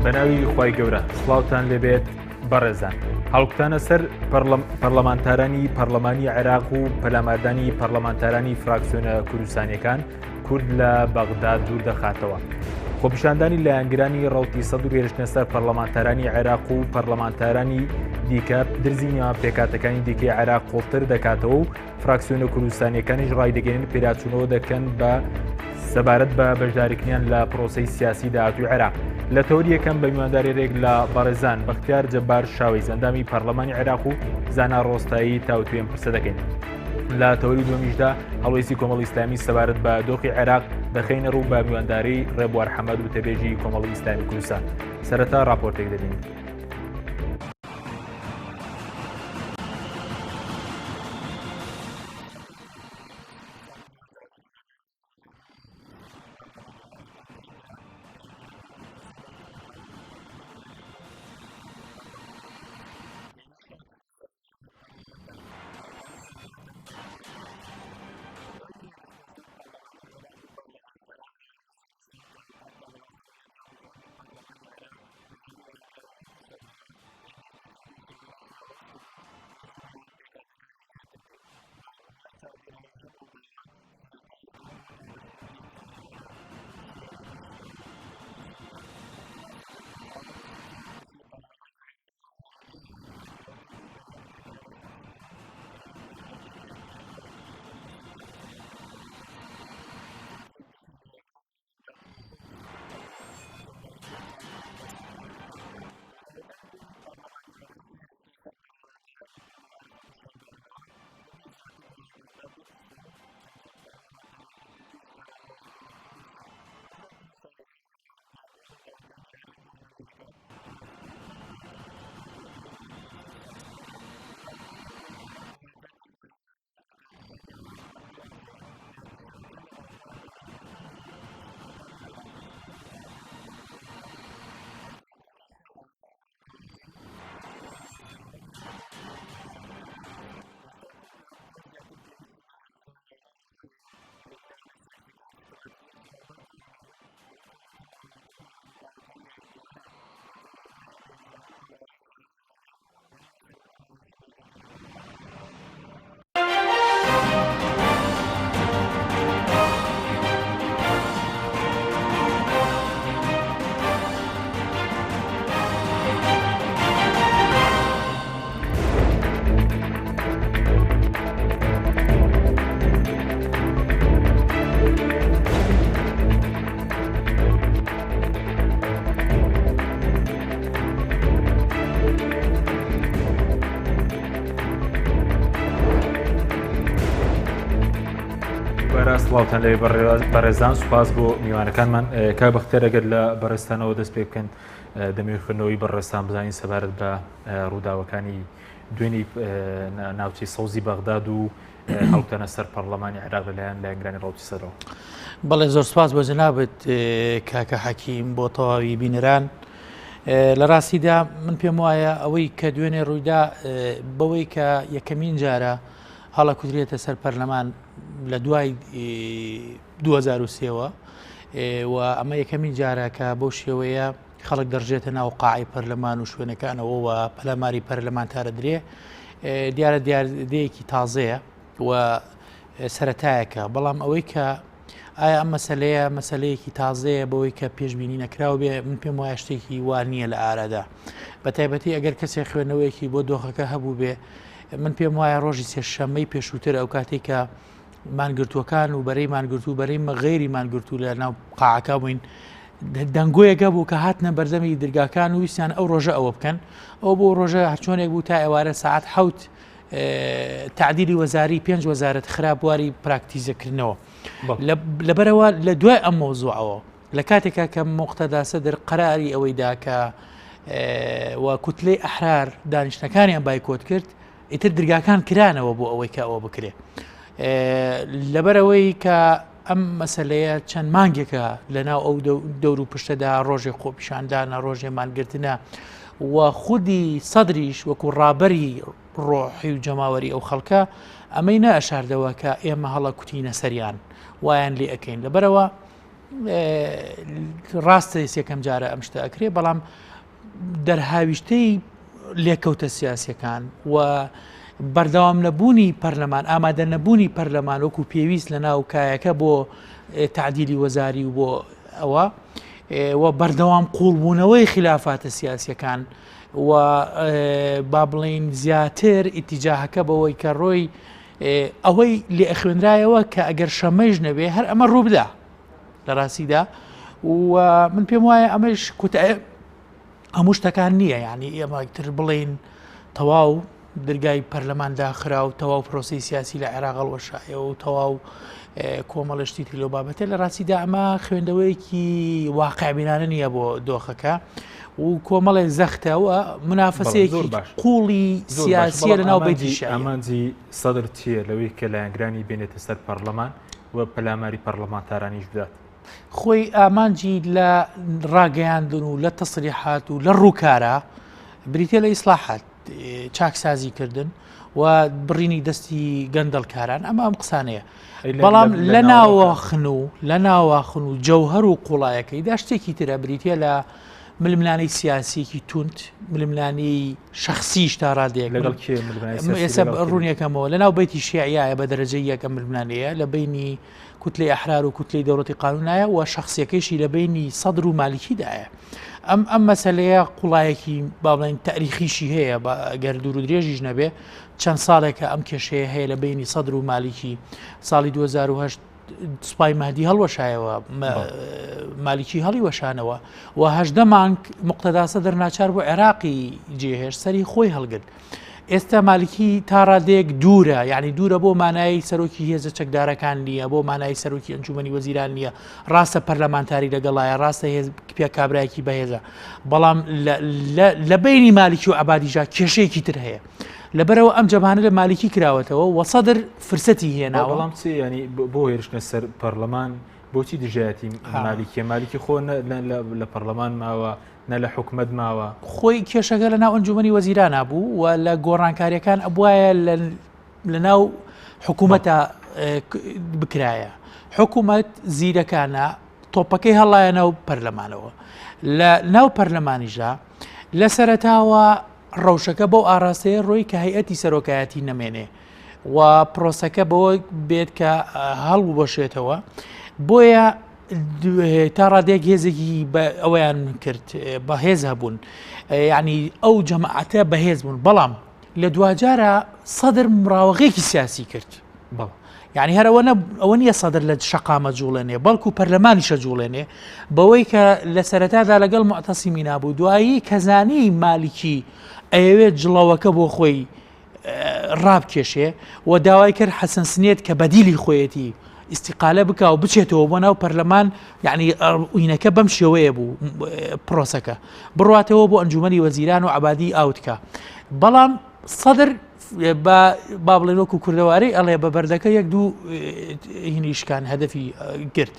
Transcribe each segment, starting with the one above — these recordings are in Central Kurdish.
بەناوی خوای گەورە سڵاوتان لێبێت بەڕێزان هەڵکوتانە سەر پەرلەمانتارانی پەرلەمانی عێراق و پەلاماردانی پەرلەمانتارانی فراکسیۆنە کوردستانیەکان کورد لە بەغدا دوور دەخاتەوە. خۆپیشاندانی لایەنگرانی ڕەوتی سەدر و هێرشکردنە سەر پەرلەمانتارانی عێراق و پەرلەمانتارانی دیکە درزی نێوان پێکاتەکانی دیکەی عێراق قوڵتر دەکاتەوە و فراکسیۆنە کوردستانیەکانیش ڕایدەگەێنن پێداچوونەوە دەکەن بە سەبارەت بە بەشداریکردنیان لە پرۆسەی سیاسی داهاتوی عێراق لە تەوەری یەکەم بە میوانداری رێک لە بەڕێزان بەختیار جەبار شاوەیس ئەندامی پەرلەمانی عێراق و زانا ڕۆستایی تاوتوێ ئەم پرسە دەکەین. لە تەوەری دووەمیشدا هەڵوێستی کۆمەڵی ئیسلامی سەبارەت بە دۆخی عێراق دەخەینە ڕوو بە میوانداری ڕێبوار حەمەد وتەبێژی کۆمەڵی ئیسلامی کوردستان. سەرەتا ڕاپۆرتێک دەبینین. سڵاوتان لێ بەڕێزان سوپاس بۆ میوانەکانمان کا بەختێر ئەگەر لە بەڕێستانەوە دەست پێ بکەن دەمەوێت خوێندنەوەی بەڕێزتان بزانین سەبارەت بە ڕووداوەکانی دوێنی ناوچەی سەوزی بەغداد و هەڵکوتانە سەر پەرلەمانی عێراق لەلایەن لایەنگرانی ڕەوتی سەدرەوە. بەڵێ زۆر سپاس بۆ جەنابت کاکە حەکیم بۆ تەواوی بینەران. لە ڕاستیدا من پێم وایە ئەوەی کە دوێنێ ڕوویدا بەوەی کە یەکەمین جارە هەڵەکوترێتە سەر پەرلەمان لە دوای 2023ەوە و ئەمە یەکەمین جارە کە بەو شێوەیە خەڵک دەڕژێتە ناو قاعەی پەرلەمان و شوێنەکانەوە و پەلاماری پەرلەمانتارە درێ دیارە دیاردەیەکی تازەیە و سەتایەکە بەڵام ئەوەی کە ئایا ئەم مەسلەیە مەسلەیەکی تازەیە بەوەی کە پێشببینی نەکراو بێ من پێم وایە شتێکی وا نییە لە ئارادا بە تایبەتی ئەگەر کەسێک خوێندنەوەیەکی بۆ دۆخەکە هەبوو بێ من پێم وایە ڕۆژی سێشەمەی پێشووتر ئەو کاتێک کە مانگرتووەکان و بەرەی مانگرتوو بەرەی غەیری مانگرتوو لە ناو قاعەکە بووین دەنگۆیەک هەبوو کە هاتنە بەردەمی درگاکان و ویستیان ئەو ڕۆژە ئەوە بکەن ئەو بۆ ڕۆژە هەرچۆنێک بوو تا ئێوارە ساعت حوت تعدیلی وەزاری پێنج وەزارەت خراپ بواری پراکتیزەکردنەوە لەبەرەوە لە دوای ئەم مۆزوعەوە لە کاتێکا کە موقتەدا سەدر قەراری ئەوەی دا کە و کوتلەی ئەحرار دانیشتنەکانیان بایکۆت کرد ئیتر درگاکان کرانەوە بۆ ئەوەی کە ئەوە بکرێ لەبەرەوەی کە ئەم مەسلەیە چەند مانگێکە لەناو ئەو دەور و پشتەدا ڕۆژێ خۆپیشاندانە ڕۆژێ مانگرتنە و خودی سەدریش وەکو ڕابەری ڕۆحی و جەماوەری ئەو خەڵکە ئەمەی نەئەشاردەوە کە ئێمە هەڵە کوتینە سەریان وایان لێ ئەەکەین لەبەرەوە. ڕاستە یەکەم جارە ئەم شتە ئەکرێ بەڵام دەرهاویشتەی لێکەوتە سیاسەکان و بەردەوام نەبوونی پەرلەمان ئامادە نەبوونی پەرلەمان وەکو پێویست لە ناو کایەکە بۆ تعدیلی وەزاری و بۆ ئەوە و بەردەوام قوڵبوونەوەی خلافاتە سیاسەکان و با بڵین زیاتر ئیتیجاهەکە بەوەی کە ڕۆی ئەوەی لێ ئەخوێنرایەوە کە ئەگەر شەمەیش نەبێ هەر ئەمە ڕووبدا لە ڕاستیدا و من پێم وایە ئەمەش کوتای هەموو شتەکان نییە یعنی ئێمە تر بڵین تەواو درگای پەرلەمان داخرا و تەواو پرۆسی سیاسی لە عێراق هەڵوەشایەوە و تەواو کۆمەڵە شتی تری لەو بابەتە لە ڕاستیدا ئەمە خوێندەوەیەکی واقعبینانە نییە بۆ دۆخەکە و کۆمەڵێک زەختە و منافەسەیەکی قوڵی سیاسیە لە ناو بەیتی شیعە. ئامانجی سەدر چییە لەوەی کە لایەنگرانی بێنێتە سەر پەڕلەمان و پەلاماری پەڕلەمانتارانیش بدات؟ خۆی ئامانجی لە ڕاگەیاندن و لە تەسریحات و لە ڕووکارە بریتە لە ئیسلاحات چاکسازی کردن و بڕینی دەستی گەندەڵکاران ئەمە ئەم قسانەیە بەڵام لە ناوەخن و لە ناواخن و جەوهەر و قوڵایەکەیدا شتێکی ترە بریتە لە ململانەی سیاسیەکی توند ململانی شخصیش تا ڕادەیەک لەگەڵ کێ ئێستا ڕوونیەکەمەوە لە ناو بەیتی شیعیایە بە دەرەجەی یەکەم ململانەیە لە بینی کوتلەی ئەحرار و کوتلەی دەوڵەتی قانونایە و شخصیەکەیشی لە بینی سەدر و مالکیدایە ئەم ئەم مەسلەیە قوڵایەکی با بڵێن تاریخیشی هەیە بە گەر دوور و درێژیش نەبێ چەند ساڵێکە ئەم کێشەیە هەیە لە بینی سەدر و مالکی ساڵی 2010 سوپای مەهدی هەڵوەشایەوە مالکی هەڵی وەشانەوە و هەژدە مانگ مقتەدا سەدر ناچار بۆ عێراقی جێهێشت سەری خۆی هەڵگرت. ئێستا مالکی تا ڕادەیەک دوورە یعنی دوورە بۆ مانای سەرۆکی هێزە چەکدارەکان نییە بۆ مانای سەرۆکی ئەنجومەنی وەزیران نییە ڕاستە پەرلەمانتاری لەگەڵایە ڕاستە هێز پێ کابراایکی بەهێزە بەڵام لە بینی مالکی و عبادیژا کێشەیەکی تر هەیە لەبەرەوە ئەم جەبانە لە مالکی کراوەتەوە وە سەدر فرسەتی هێناوە بەڵام چی ینی بۆ هێرشنە سەر پەرلەمان بۆچی دژایەتی مالیکیە مالیکی خۆ لە پەرلەمان ماوە نە لە حکومەت ماوە. خۆی کێشەکە لە ناو ئەنجومەنی وەزیرانا بوو و لە گۆڕانکاریەکان ئەبوایە لە ناو حکوومەتە بکرایە حکوومەت زیرەکانە تۆپەکەی هەڵایە ناو پەرلەمانەوە لە ناو پەرلەمانیشدا لە سەرەتاوە ڕەوشەکە بەو ئاراستەیە ڕۆی کە هەیئەتی سەرۆکایەتی نەمێنێ و پرۆسەکە بەوە بێت کە هەڵبوەشێتەوە بۆیە تا ڕادەیەک هێزێکی ئەوەیان کرد بەهێز هەبوون یعنی ئەو جەماعەتە بەهێز بوون بەڵام لە دواجارە سەدر مراوەغێکی سیاسی کرد بەڵ یعنی هەر ئەوە ئەوە نییە سەدر لە شەقامە جوڵێنێ بەڵکو پەرلەمانیشە جوڵێنێ بەوەی کە لە سەرەتادا لەگەڵ معتەسیمی نابوو دوایی کەزانی مالکی ئەیەوێت جڵەوەکە بۆ خۆی ڕابکێشێ و داوای کرد حەسەن سنێت کە بەدیلی خۆیەتی ئیسیقالە بکا و بچێتەوە بۆ ناو پەرلەمان یعنی ئوینەکە بەم شێوەیە بوو پرۆسەکە بڕاتەوە بۆ ئەنجومەنی وەزیران و عبادی ئاوتکە بەڵام سەدر با بڵێن وەکو کوردەواری ئەڵێ بە بەردەکە یەک دوو هینیشکان هەدەفی گرت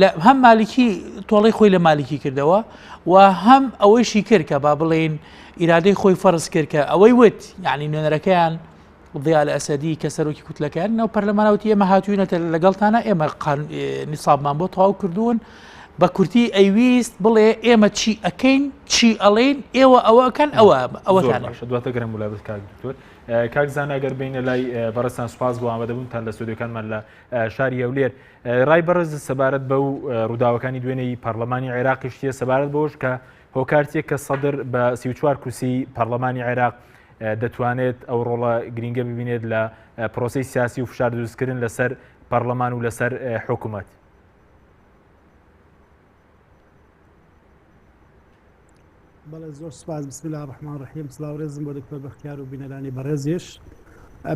لە هەم مالکی تۆڵی خۆی لە مالکی کردەوە و هەم ئەوەیشی کرد کە با بڵێن ئیرادەی خۆی فەرز کرد کە ئەوەی وت یعنی نوێنەرەکەیان ضیاء الاسدی کە سەرۆکی کوتلەکەیان ناو پەرلەمانە وتی ئێمە هاتوینەتە لەگەڵتانە ئێمە نیسابمان بۆ تەواو کردوون بە کورتی ئەیویست بڵێ ئێمە چی ئەەکەین چی ئەڵێن ئێوە ئەوەکەن ئەوە ئەوەتان دواتە گەرم ملابت کاک دکتۆر کاک زانا گەر بینە لای بەڕێزتان سوپاس بۆ ئامادەبوونتان لە ستۆدیۆکانمان لە شاری هەولێر ڕای بەڕێز سەبارەت بەو ڕووداوەکانی دوێنێی پەرلەمانی عێراقیش چیە سەبارەت بەوەش کە هۆکار چیە کە سەدر بە 34 کورسی پەرلەمانی عێراق دەتوانێت ئەو ڕۆڵە گرینگە ببینێت لە پرۆسەی سیاسی و فشار دروستکردن لەسەر پەرلەمان و لەسەر حکوومەت. بەڵێ زۆر سپاس بسم الله الرحمن الرحیم سڵاو ڕێزم بۆ دکتۆر بەختیار و بینەرانی بەڕێزیش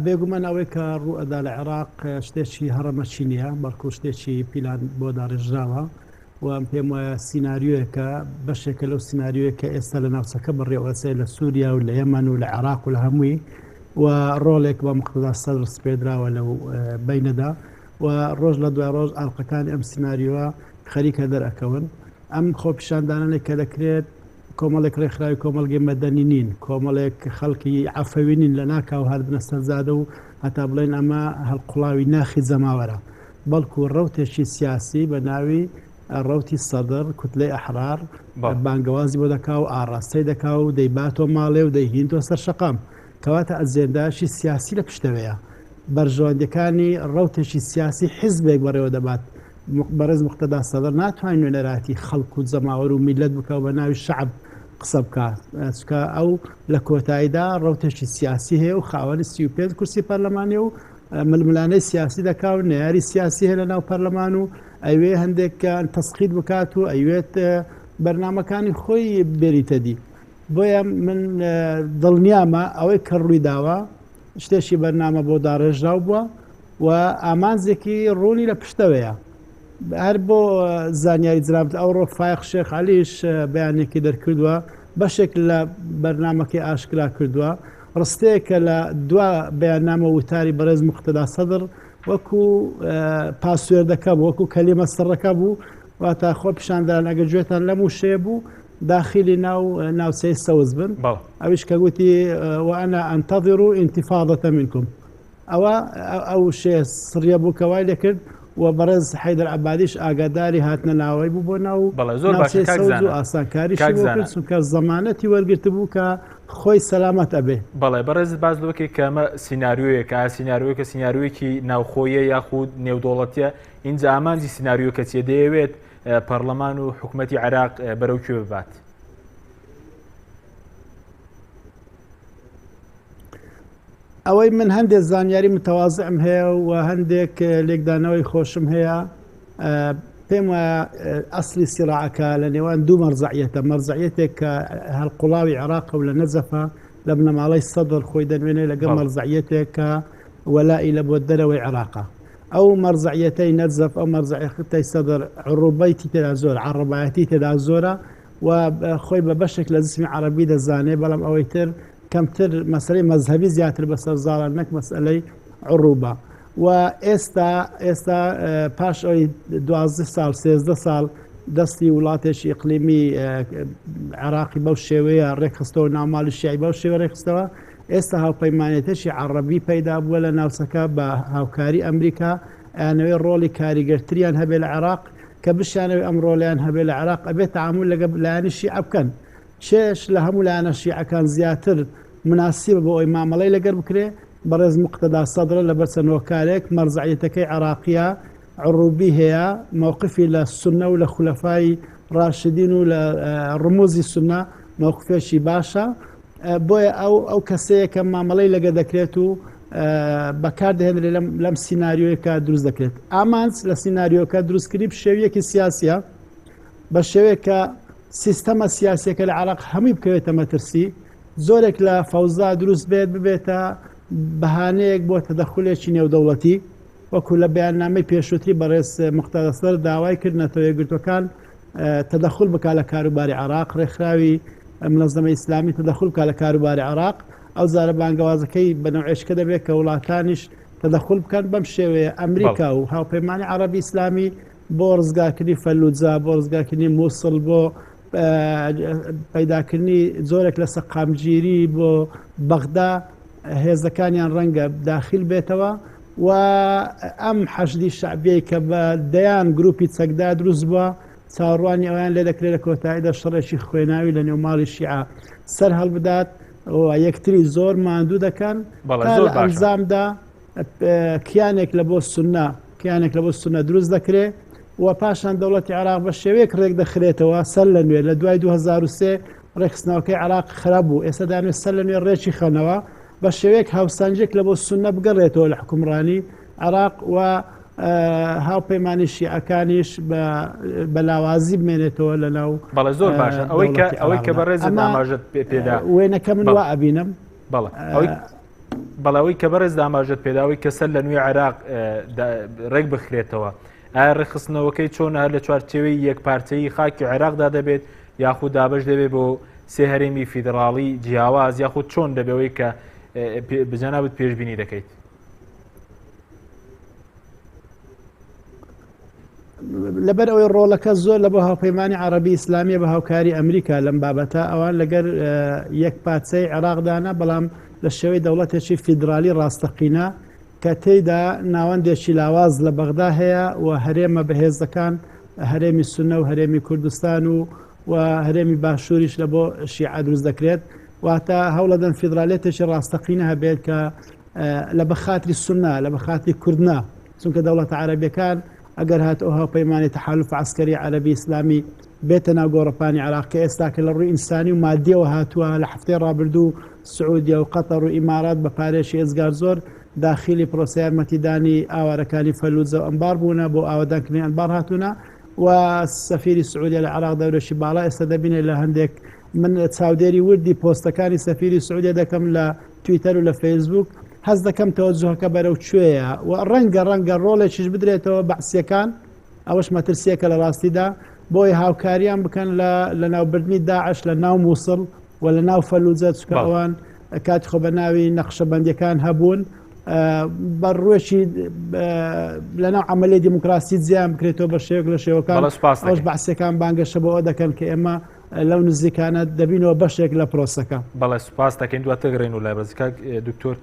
بێگومان ئەوەی کە ڕوو ئەدا لە عێراق شتێکی هەڕەمەکی نییە بەڵکو شتێکی پیلان بۆ داڕێژراوە و ئەم پێم وایە سیناریۆیەکە بەشێکە لەو سیناریۆیە کە ئێستا لە ناوچەکە بەڕێوەچێ لە سووریا و لە یەمەن و لە عێراق و لە هەمووی و ڕۆڵێک بە مقتەدا سەدر سپێدراوە لەو بینەدا و ڕۆژ لە دوای ڕۆژ ئاڵقەکانی ئەم سیناریۆە خەریکە دەرئەکەون. ئەم خۆپیشاندانانەی کە دەکرێت کۆمەڵێک ڕێکخراوی کۆمەڵگەی مەدەنی نین، کۆمەڵێک خەڵکی عەفەوی نین لەناکاو هاتبنە سەر جادە و هەتا بڵێن ئەمە هەڵقوڵاوی ناخی جەماوەرە، بەڵکو ڕەوتێکی سیاسی بە ناوی. ڕەوتی سەدر، کوتلەی ئەحرار، بانگەوازی بۆ دەکا و ئاڕاستەی دەکا و دەیباتەوە ماڵێ و دەیهینتەوە سەر شەقام. کەواتە ئەجێندایەکی سیاسی لە پشتەوەیە. بەرژەوەندیەکانی ڕەوتێکی سیاسی حیزبێک بەڕێوە دەبات. بەڕێز موقتەدا سەدر ناتوانێت نوێنەرایەتی خەڵک و جەماوەر و میللەت بکا و بە ناوی شەعب قسە بکا. چونکە ئەو لە کۆتاییدا ڕەوتێکی سیاسی هەیە و خاوەنی 35 کورسی پەرلەمانیە و ململانێی سیاسی دەکا و نەیاری سیاسی هەیە لە ناو پەرلەمان و ئەوێ هەندێک تەسقیت بکات و ئەوێت بەرنمەکانی خۆی بێریتە دی. بۆیە من دڵنیامە ئەوەی کە ڕووی داوە شتێکی بەرنامە بۆ داڕێژراو بووە و ئامانجێکی ڕوونی لە پشتەوەیە. هەر بۆ زانیاری جنابت ئەوڕۆ فایق شێخ عەلیش بەیانێکی دەرکردووە بەشێک لە بەرنامەکەی ئاشکرا کردووە ڕستەیە کە لە دوا بەیاننامە وتاری بەڕێز مقتەدا سەدر وەکو پاسوێردەکە بوو وەکو کەلیمە سڕەکە بوو واتە خۆ پیشاندان ئەگەر گوێتان لەم وشەیە بوو داخلی ناو ناوچەی سەوز بن ئەویش کە گوتی وأنا أنتظر انتفاضة منكم ئەوە ئەو وشەیە سڕیە بوو کە وای لێکرد و بەڕێز حەیدەر عەبادیش ئاگاداری هاتنە ناوەی بوو بۆ ناو بەڵێ زۆر باشە ناوچەی کاک سەوز و زانا ئاسانکاریشی کاک بۆ زانا کرد چونکە زەمانەتی وەرگرتبوو کە خۆی سەلامەت ئەبێ. بەڵێ بەڕێزت باس لەوە کرد کە ئەمە سیناریۆیەکە ئایا سیناریۆیەکە سیناریۆیەکی ناوخۆیە یاخود نێودەوڵەتیە ئینجا ئامانجی سیناریۆکە چیە دەیەوێت پەڕلەمان و حکومەتی عێراق بەرەو کوێ ببات؟ ئەوەی من هەندێک زانیاری متەوازعم هەیە و هەندێک لێکدانەوەی خۆشم هەیە پێم وایە ئەسلی سیراعەکە لە نێوان دوو مەرزەعیەتە مەرزەعیەتێک کە هەڵقوڵاوی عێراقە و لە نەجەفە لە بنەماڵەی سەدر خۆی دەنوێنێ لەگەڵ مەرزەعیەتێک کە وەلائی لە بۆ دەرەوەی عێراقە ئەو مەرزەعیەتەی نەجەف ئەو مەرزەعیەتەی سەدر عروبەیتی تێدا زۆر عەڕەبایەتی تێدا زۆرە و خۆی بە بەشێک لە جسمی عەڕەبی دەزانێ بەڵام ئەوەی تر کەمتر مەسەلەی مەزهەبی زیاتر بەسەر زاڵە نەک مەسەلەی عروبە و ئێستا ئێستا پاش ئەوی دوازدە ساڵ سێزدە ساڵ دەستی وڵاتێکی ئیقلیمی عێراقی بەو شێوەیە ڕێکخستەوە ناوماڵی شیعی بەو شێوە ڕێکخستەوە ئێستا هاوپەیمانێتێکی عەڕەبی پەیدا بووە لە ناوچەکە بە هاوکاری ئەمریکا ئەیانەوێ ڕۆڵی کاریگەرتریان هەبێ لە عێراق کە بشیانەوێ ئەم ڕۆڵیان هەبێ لە عێراق ئەبێ تەعامول لەگە لایەنی شیعە بکەن کێش لە هەموو لایەنە شیعەکان زیاتر مناسیبە بۆ ئەوەی مامەڵەی لەگەر بکرێ بەڕێز موقتەدا سەدرە لەبەر چەند هۆکارێک مەرجەعیەتەکەی عێراقیە عروبی هەیە مەوقفی لە سوننە و لە خولەفای ڕاشدین و لە ڕموزی سوننە مەوقفێکی باشە بۆیە ئەو ئەو کەسەیە کە مامەڵەی لەگە دەکرێت و بەکار دەهێنرێت لەم لەم سیناریۆیەکە دروست دەکرێت ئامانج لە سیناریۆکە دروستکردنی پشێویەکی سیاسیە بە شێوەیەک کە سیستەمە سیاسیەکە لە عراق هەمووی بکەوێتە مەترسی زۆرێک لە فەوزا دروست بێت ببێتە بەهانەیەک بۆ تەدەخولێکی نێودەوڵەتی وەکو لە بەیاننامەی پێشووتری بەڕێز موقتەدا سەدر داوای کرد نەتەوە یەکگرتووەکان تەدەخول بکات لە کاروباری عێراق، ڕێکخراوی منەزەمەی ئیسلامی تەدەخول بکات لە کاروباری عێراق، ئەو جارە بانگەوازەکەی بە نەوعێشکە دەبێت کە وڵاتانیش تەدەخول بکەن، بەم شێوەیە ئەمریکا و هاوپەیمانی عەڕەبی ئیسلامی بۆ ڕزگارکردنی فەلوجە، بۆ ڕزگارکردنی موسڵ، بۆ پەیداکردنی جۆرێک لە سەقامگیری بۆ بەغدا هێزەکانیان ڕەنگە داخیل بێتەوە و ئەم حەشدی شەعبیەی کە بە دەیان گروپی چەکدار دروست بووە چاوەڕوانی ئەویان لێ دەکرێت لە کۆتاییدا شەڕێکی خوێناوی لە نێو ماڵی شیعە سەر هەڵبدات و یەکتری زۆر ماندوو دەکەن بەڵێ تا زۆر لە باشە ئەنجامدا کیانێک لە بۆ سونە کیانێک لە بۆ سونە دروست دەکرێت و پاشان دەوڵەتی عێراق بە شێوەیەک ڕێک دەخرێتەوە سەر لە نوێ لە دوای 2023 ڕێکخستنەوەکەی عێراق خراپ بوو ئێستا دانوێت سەر لە نوێ ڕێکی خەنەوە بە شێوەیەک هاوسەنگێک لە بۆ سوننە بگەڕێتەوە لە حوکمڕانی عێراق و هاوپەیمانی شیعەکانیش بە لاوازی بمێنێتەوە لە ناو بەڵێ زۆر باشە ئەوەی کە دەوڵەتی ئەوەی کە عێراقدا. بەڕێزت ئەمە ئاماژەت پێ پێدا وێنەکە من بەڵێ وا ئەبینم. بەڵێ ئەوەی بەڵێ ئەوەی کە بەڕێزت ئاماژەت پێدا ئەوەی کە سەر لە نوێ عێراق ڕێک بخرێتەوە ئایا ڕێکخستنەوەکەی چۆنە هەر لە چوارچێوەی یەکپارچەیی خاکی عێراقدا دەبێت یاخود دابەش دەبێت بۆ سێ هەرێمی فیدراڵی جیاواز یاخود چۆن دەبێەوەی کە بجەنابت پێشبینی دەکەیت؟ لەبەر ئەوەی ڕۆڵەکە زۆر لە بۆ هاوپەیمانانی عربی ئیسلامیە بە هاوکاری ئەمریکا لەم بابەتە ئەوان لەگەر یەک پارچەی عێراقدانە بەڵام لە شێوەی دەوڵەتێکی فیدرالی ڕاستەقینە کە تێیدا ناوەندێکی لاواز لە بەغدا هەیە و هەرێمە بەهێزەکان هەرێمی سونە و هەرێمی کوردستان و و هەرێمی باشووریش لە بۆ شیعە دروست دەکرێت واتە هەوڵەدەن فیدرالێتێکی ڕاستەقینە هەبێت کە لە بەخاتری سونە لە بەخاتری کوردنا چونکە دەوڵەتە عەرەبیەکان ئەگەر هات ئەو هاوپەیمانی تەحالف عسکەری عەرەبی ئیسلامی بێتە ناو گۆڕەپانی عێراق کە ئێستاکە لە ڕووی ئینسانی و مادیەوە هاتووە لە هەفتەی ڕابردوو سعودیە و قەتەر و ئیمارات بە پارێکی ئێجگار زۆر داخیلی پرۆسەی یارمەتیدانی ئاوارەکانی فەلوجە و ئەنبار بوونە بۆ ئاوەدانکردنی ئەنبار هاتوونە و سەفیری سعودیە لە عێراق دەورێکی باڵا ئێستا دەبینێت لە هەندێک من چاودێری وردی پۆستەکانی سەفیری سعودیە دەکەم لە تویتەر و لە فەیسبوک هەست دەکەم تەوەجوهەکە بەرەو کوێیە و ڕەنگە ڕەنگە ڕۆڵێکیش بدرێتەوە بەعسیەکان ئەوەش مەترسیەکە لە ڕاستیدا بۆی هاوکاریان بکەن لە لەناوبردنی داعش لە ناو مووسڵ و لە ناو فەلوجە چکە ئەوان کاتی خۆ بە ناوی نەخشەبەندیەکان هەبوون بە ڕوێکی لەناو عملی دیموکراسی جیان بکرێتەوە بە شێوەک لە شێوەکان ئەوش بەعسیەکان بانگەشە بۆ دەکەن کە ئێمە لەو نزیکانە دەبینەوە بەشێک لە پرۆسەکە. بەڵێ سوپاس دەکەین دواتر گەڕێن و لای بەرز کاک دکتۆر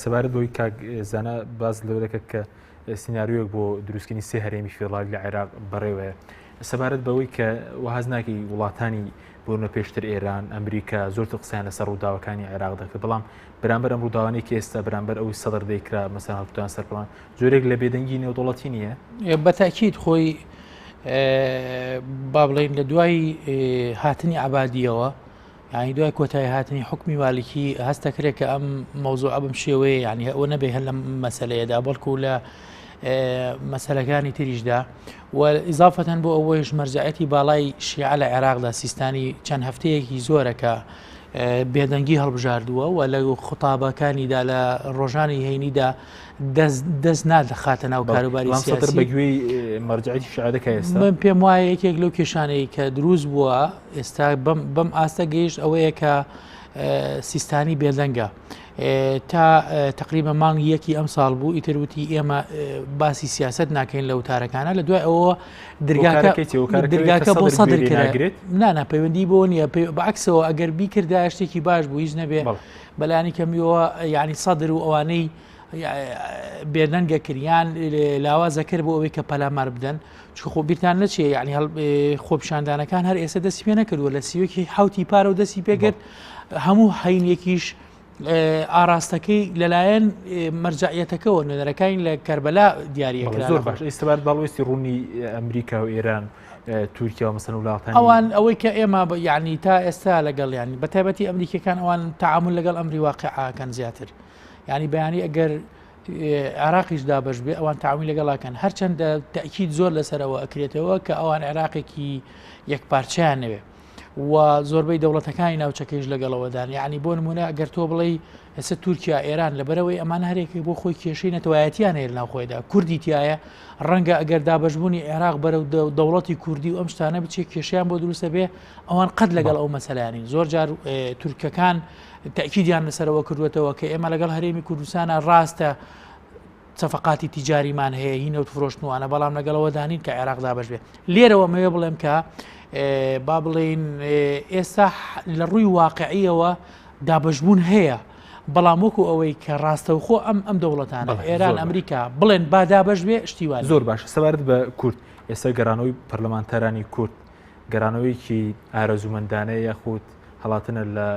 سەبارەت بۆی کاک زانا باز لەوە دەکرد کە سیناریۆیەک بۆ دروستکردنی سێ هەرێمی فیدراڵی لە عێراق بەڕێوەیە سەبارەت بەوەی کە وەهاز ناکەی وڵاتانی بۆنە پێشتر ئێران ئەمریکا زۆرتر قسەیان لەسەر ڕووداوەکانی عێراق دەکرد بەڵام بەرامبەر ئەم ڕووداوانەی کە ئێستا بەرامبەر ئەوی سەدر دەیکرا مەسەن هەڵکوتان سەر پڵان جۆرێک لە بێدەنگی نێودەوڵەتی نییە بە تاکیید خۆی با بڵێین لە دوای هاتنی عبادیەوە یعنی دوای کۆتایی هاتنی حکمی مالکی هەستەکرێت کە ئەم مەوزوع بەم شێوەیە یعنی ئەوە نەبێ هەر لەم مەسلەیەدا بەڵکو لە مەسلەکانی تریشدا و ئیزافەتەن بۆ ئەوەیش مەرجعەتی باڵای شیعە لە عێراقدا سیستانی چەند هەفتەیەکی زۆرە کە بێدەنگی هەڵبژاردووە و لە خطابەکانیدا لە ڕۆژانی هەینیدا دەست نادەخاتە ناو کاروباری سیاسی بە گوێی مەرجعەتی شیعە دەکا ئێستا من پێم وایە یەکێک لەو کێشانەی کە دروست بووە ئێستا بەم ئاستە گەیشت ئەوەیە کە سیستانی بێدەنگە تا تقریبا مانگ یەکی ئەم ساڵ بوو ئیتر وتی ئێمە باسی سیاست ناکەین لە وتارەکانە لە دوای ئەوە درگاکە بۆ سەدر ناگرێت نانا پەیوەندی بۆ نییە بەعکسەوە ئەگەر بیکردا شتێکی باش بوو هیچ نەبێ بەلانی کەمیەوە یعنی سەدر و ئەوانەی بێدەنگە کریان لاوازە کرد بۆ ئەوەی کە پەلامار بدەن چ خۆ بیرتان نەچێ یعنی خۆپیشاندانەکان هەر ئێستا دەستی پێ نەکردووە لە سیوەکی حوتی پارە و دەستی پێگرت هەموو هەینێکیش ئاراستەکەی لەلایەن مەرجعیەتەکەەوە نوێنەرەکانی لە کەربەلا دیاریەکە زۆر باش ئێستابار باڵوێستی ڕوونی ئەمریکا و ئێران تورکیا و مەسەن وڵاتان ئەوان ئەوەی کە ئێمە یعنی تا ئێستا لەگەڵ ینی بە تایبەتی ئەمریکەکان ئەوان تعامل لەگەڵ ئەمری واقعەکەن زیاتر ینی بەیانی ئەگەر عێراقیش دابش بێ ئەوان تعاونی لەگەڵاکەن هەرچەندە تاکیید زۆر لەسەرەوە ئەکرێتەوە کە ئەوان عێراقێکی یەکپارچیان نەوێ و زۆربەی دەوڵەتەکانی ناوچەکەیش لەگەڵەوەدان یعنی بۆ نمونە ئەگەر تۆ بڵێ ئێستا تورکیا ئێران لەبەرەوەی ئەمان هەرێکی بۆ خۆی کێشەی نەتەوایەتیان هەیە ناوخۆیدا کوردی تایە ڕەنگە ئەگەر دابشبوونی عێراق بەرەو دەوڵەتی کوردی و ئەم شتانە بچێت کێشیان بۆ دروستە بێ ئەوان قەت لەگەڵ ئەو مەسەلانین زۆر جار تورکەکان تاکیدیان لەسەرەوە کردوێتەوە کە ئێمە لەگەڵ هەرێمی کوردستانە ڕاستە سەفقاتی تیجاریمان هەیە هی نەوت فرۆشتنوانە بەڵام لەگەڵەوە دانین کە عێراق دابش بێ لێرەوە مەوێ بڵێم کە با بڵێین ئێستا لە ڕووی واقعیەوە دابشبوون هەیە بەڵام وەکو ئەوەی کە ڕاستەوخۆ ئەم ئەم دەوڵەتانە ئێران ئەمریکا بڵێن با دابش بێ شتیوان زۆر باش سەبارەت بە کورد ئێستا گەڕانەوەی پەرلەمانتارانی کورد گەڕانەوەیەکی ئارەزوومەندانە یاخود هەڵاتنە لە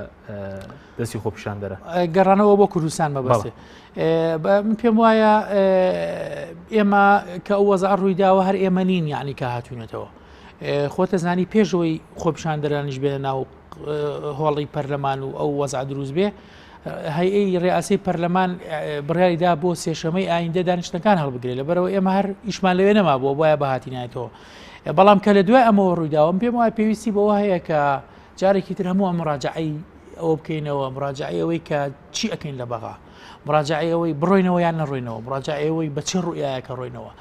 دەستی خۆپیشاندەرە گەڕانەوە بۆ کوردستان مەبەستێ من پێم وایە ئێمە کە ئەو وەزع ڕوویداوە هەر ئێمە نین یعنی کە هاتوونەتەوە خۆتە زانی پێشەوەی خۆپیشاندەرانیش بێنە ناو هۆڵی پەرلەمان و ئەو وەزع دروست بێ هەیئەی ڕیاسی پەرلەمان بڕیاریدا بۆ سێشەمەی ئایندە دانیشتەکان هەڵبگرێت لەبەرەوە ئێمە هەر ئیشمان لەوێ نەما بووە وایە بەهاتینایەتەوە بەڵام کە لە دوای ئەمەوە ڕوویداوەم پێم وایە پێویستی بەوە هەیە کە جارێکی تر هەموو مراجعەی ئەوە بکەینەوە مراجعەی ئەوەی کە چی ئەەکەین لە بەغا مراجعەی ئەوەی بڕۆینەوە یان نەڕۆینەوە مراجعەی ئەوەی بە چه ڕوئایەکە ڕۆینەوە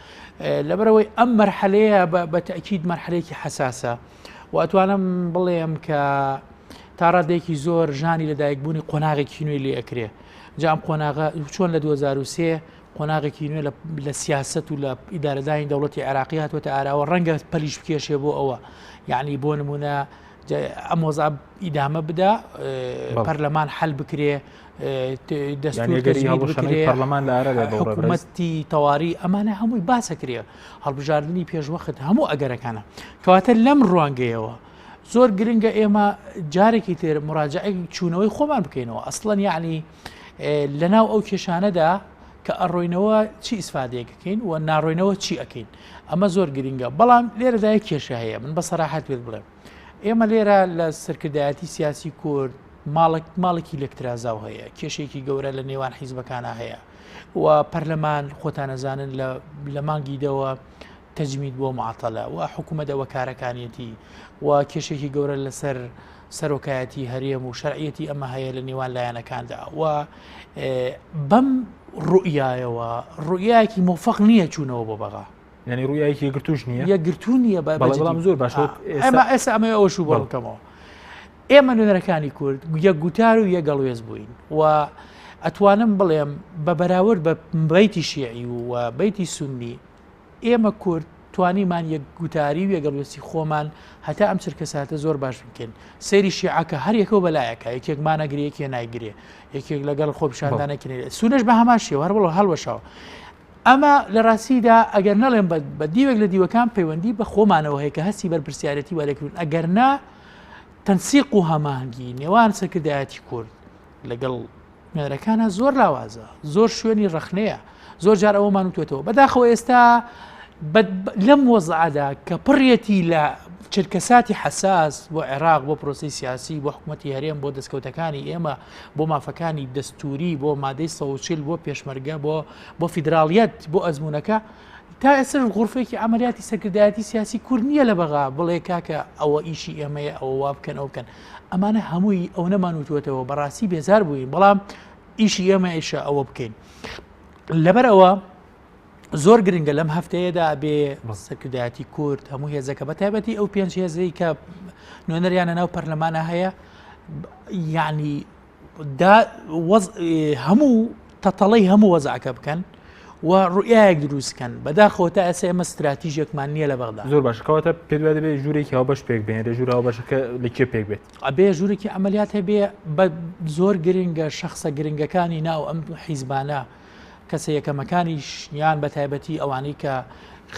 لەبەرەوەی ئەم مەرحەلەیە بە تەکیید مەرحەلێکی حەساسە و ئەتوانم بڵێم کە تا ڕادێکی زۆر ژانی لەدایکبوونی قۆناغێکی نوێی لێ ئەکرێ جا ئەم قۆناغە چۆن لە 2023 قۆناغێکی نوێ لە سیاست و لە ئیدارەدانی دەوڵەتی عێراقی هاتووەتە ئاراوە ڕەنگە پەلیش بکێشێ بۆ ئەوە یعنی بۆ نمونە. ئەم وەزع ئیدامە بدا پەرلەمان حل بکرێ دەستوری پەرلەمان لە حکوومەتی تەواری ئەمانە هەمووی باسەکرێ هەڵبژاردننی پێشوەخت هەموو ئەگەرەکانە کەواتە لەم ڕوانگەیەوە زۆر گرنگە ئێمە جارێکی تر مراجعێک چوونەوەی خۆمان بکەینەوە ئەسڵەن یعنی لەناو ئەو کێشانەدا کە ئەڕۆینەوە چی ئیسفادەیەکەکەین و ناڕۆینەوە چی ئەەکەین ئەمە زۆر گرنگە بەڵام لێرەدا کێشە هەیە من بە سەراحەت پێت بڵێم ئێمە لێرە لە سەرکردایەتی سیاسی کورد ماڵک ماڵێکی لەکترازاو هەیە کێشێکی گەورە لە نێوان حیزبەکانە هەیە و پەرلەمان خۆتانەزانن لە مانگی دەوە تەجمید بۆ معتەلە و حکوومەت ئەوە کارەکانیەتی و کێشێکی گەورە لەسەر سەرۆکایەتی هەرێم و شەرعیەتی ئەمە هەیە لە نێوان لایەنەکاندا و بەم ڕوئایەوە ڕوئایەکی مۆفق نییە چوونەوە بۆ بەغا. یعنی ڕوئایەکی یەکگرتووش نییە یەکگرتوو نییە بە بەڵام زۆر باشە ئێمە ئێستا ئەمە ئەوەش بۆ بکەمەوە ئێمە نوێنەرەکانی کورد یەک گوتار و یەک هەڵوێست بووین و ئەتوانم بڵێم بە بەراورد بە بەیتی شیعی و بەیتی سوننی ئێمە کورد توانیمان یەک گوتاری و یەک هەڵوێستی خۆمان هەتا ئەم چرکەساتە زۆر باش بکەین. سەیری شیعەکە هەر یەکەو بەلایەکە، یەکێک مانەگرێ یەکێ نایگرێ، یەکێک لەگەڵ خۆپیشاندانێکی نەیگرێ. سونەش بە هەمان شێوە هەر بڵۆ هەڵوەشاوە. ئەمە لە ڕاستیدا ئەگەر نەڵێم بە دیوێک لە دیوەکان پەیوەندی بە خۆمانەوە هەیە کە هەستی بەرپرسیارەتی وا لێکردون ئەگەر نا تەنسیق و هەماهەنگی نێوان سەرکردایەتی کورد لەگەڵ نوێنەرەکانە زۆر لاوازە زۆر شوێنی ڕەخنەیە زۆر جار ئەوەمان وتوێتەوە بەداخەوە ئێستا لەم وەزعدا کە پڕیەتی لە چرکەساتی حەساس بۆ عێراق بۆ پرۆسی سیاسی بۆ حکوومەتتی هەرێم بۆ دەستکەوتەکانی ئێمە بۆ مافەکانی دەستوری بۆ مادەی سەوچل بۆ پێشمەرگە بۆ بۆ فیدراڵیەت بۆ ئەزمونونەکە تا ئێستا غورفێکی عملیاتی سەرکردایەتی سیاسی کورد نییە لە بەغا بڵێ کاکە ئەوە ئیشی ئێمەیە ئەوە وا بکەن ئەو بکەن ئەمانە هەمووی ئەونەمان وتووەتەوە بەڕاستی بێزار بووین بەڵام ئیشی ئێمە ئیشە ئەوە بکەین لەبەر ئەوە زۆر گرنگە لەم هەفتەیەدا بێ سەرکردایەتی کورد هەموو هێزەکە بە تایبەتی ئەو پێنج هێزەی کە نوێنەریانە ناو پەرلەمانە هەیە یعنی دا هەموو تەتەڵەی هەموو وەزعەکە بکەن و ڕوئیایەک دروست کەن بەداخەوە تا ئێستا ئێمە ستراتیژێکمان نییە لە بەغدا. زۆر باشە کەواتە پێت وایە دەبێت ژوورێکی هاوبەش پێک بهێنرێ ژوورە هاوبەشەکە لە کێ پێک بێت؟ ئەبێ ژوورێکی عەمەلیات هەبێ بە زۆر گرنگە شەخسە گرنگەکانی ناو ئەم حیزبانە کەسە یەکەمەکانیش یان بە تایبەتی ئەوانەی کە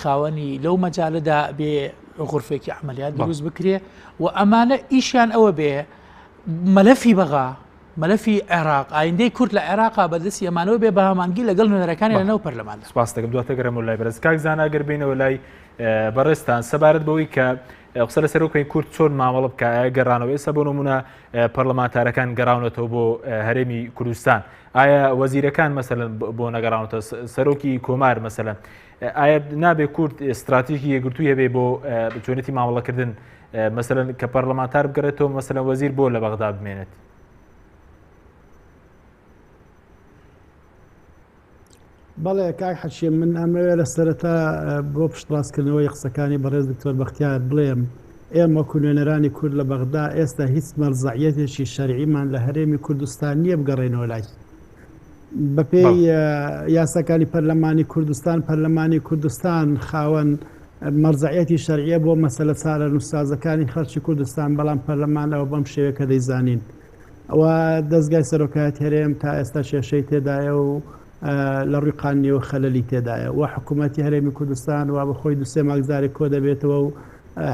خاوەنی لەو مەجالەدا بێ غرفێکی عەمەلیات دروست بکرێ و ئەمانە ئیشیان ئەوە بێ مەلەفی بەغا، مەلەفی عێراق، ئایندەی کورد لە عێراقا بە دەستی ئەمانەوە بێ بە هەمانگی لەگەڵ نوێنەرەکانی لە ناو پەرلەماندا. سپاست دەکەم دواتر گەڕێمەوە لای بەڕێز کاک زانا گەر بێینەوە لای بەڕێزتان سەبارەت بەوەی کە قسە لەسەر بکەین کورد چۆن مامەڵە بکە ئایا گەڕانەوە ئێستا بۆ نمونە پەرلەمانتارەکان گەڕاونەتەوە بۆ هەرێمی کوردستان ئایا وەزیرەکان مەسەلەن بۆ نەگەڕاونەتە سەرۆکی کۆمار مەسەلەن ئایا نابێ کورد استراتیژی یەکگرتووی هەبێ بۆ چۆنێتی مامەڵەکردن مەسەلەن کە پەرلەمانتار بگەڕێتەوە مەسەلەن وەزیر بۆ لە بەغدا بمێنێت؟ بەڵێ کاک حەکیم من ئەمەوێ لە سەرەتا بۆ پشتڕاستکردنەوەی قسەکانی بەڕێز دکتۆر بەختیار بڵێم ئێمە وەکو نوێنەرانی کورد لە بەغدا ئێستا هیچ مەرزەعیەتێکی شەرعیمان لە هەرێمی کوردستان نییە بگەڕێینەوە لای بەپێی یاساکانی پەرلەمانی کوردستان، پەرلەمانی کوردستان خاوەن مەرجەعیەتی شەرعیە بۆ مەسەلە چارەنووسسازەکانی خەڵکی کوردستان، بەڵام پەرلەمان ئەوە بەم شێوەیە کە دەیزانین و دەزگای سەرۆکایەتی هەرێم تا ئێستا کێشەی تێدایە و لە ڕووی قانونیەوە خەلەلی تێدایە و حکوومەتی هەرێمی کوردستان وا بە خۆی دوسێ مانگ جارێک کۆ دەبێتەوە و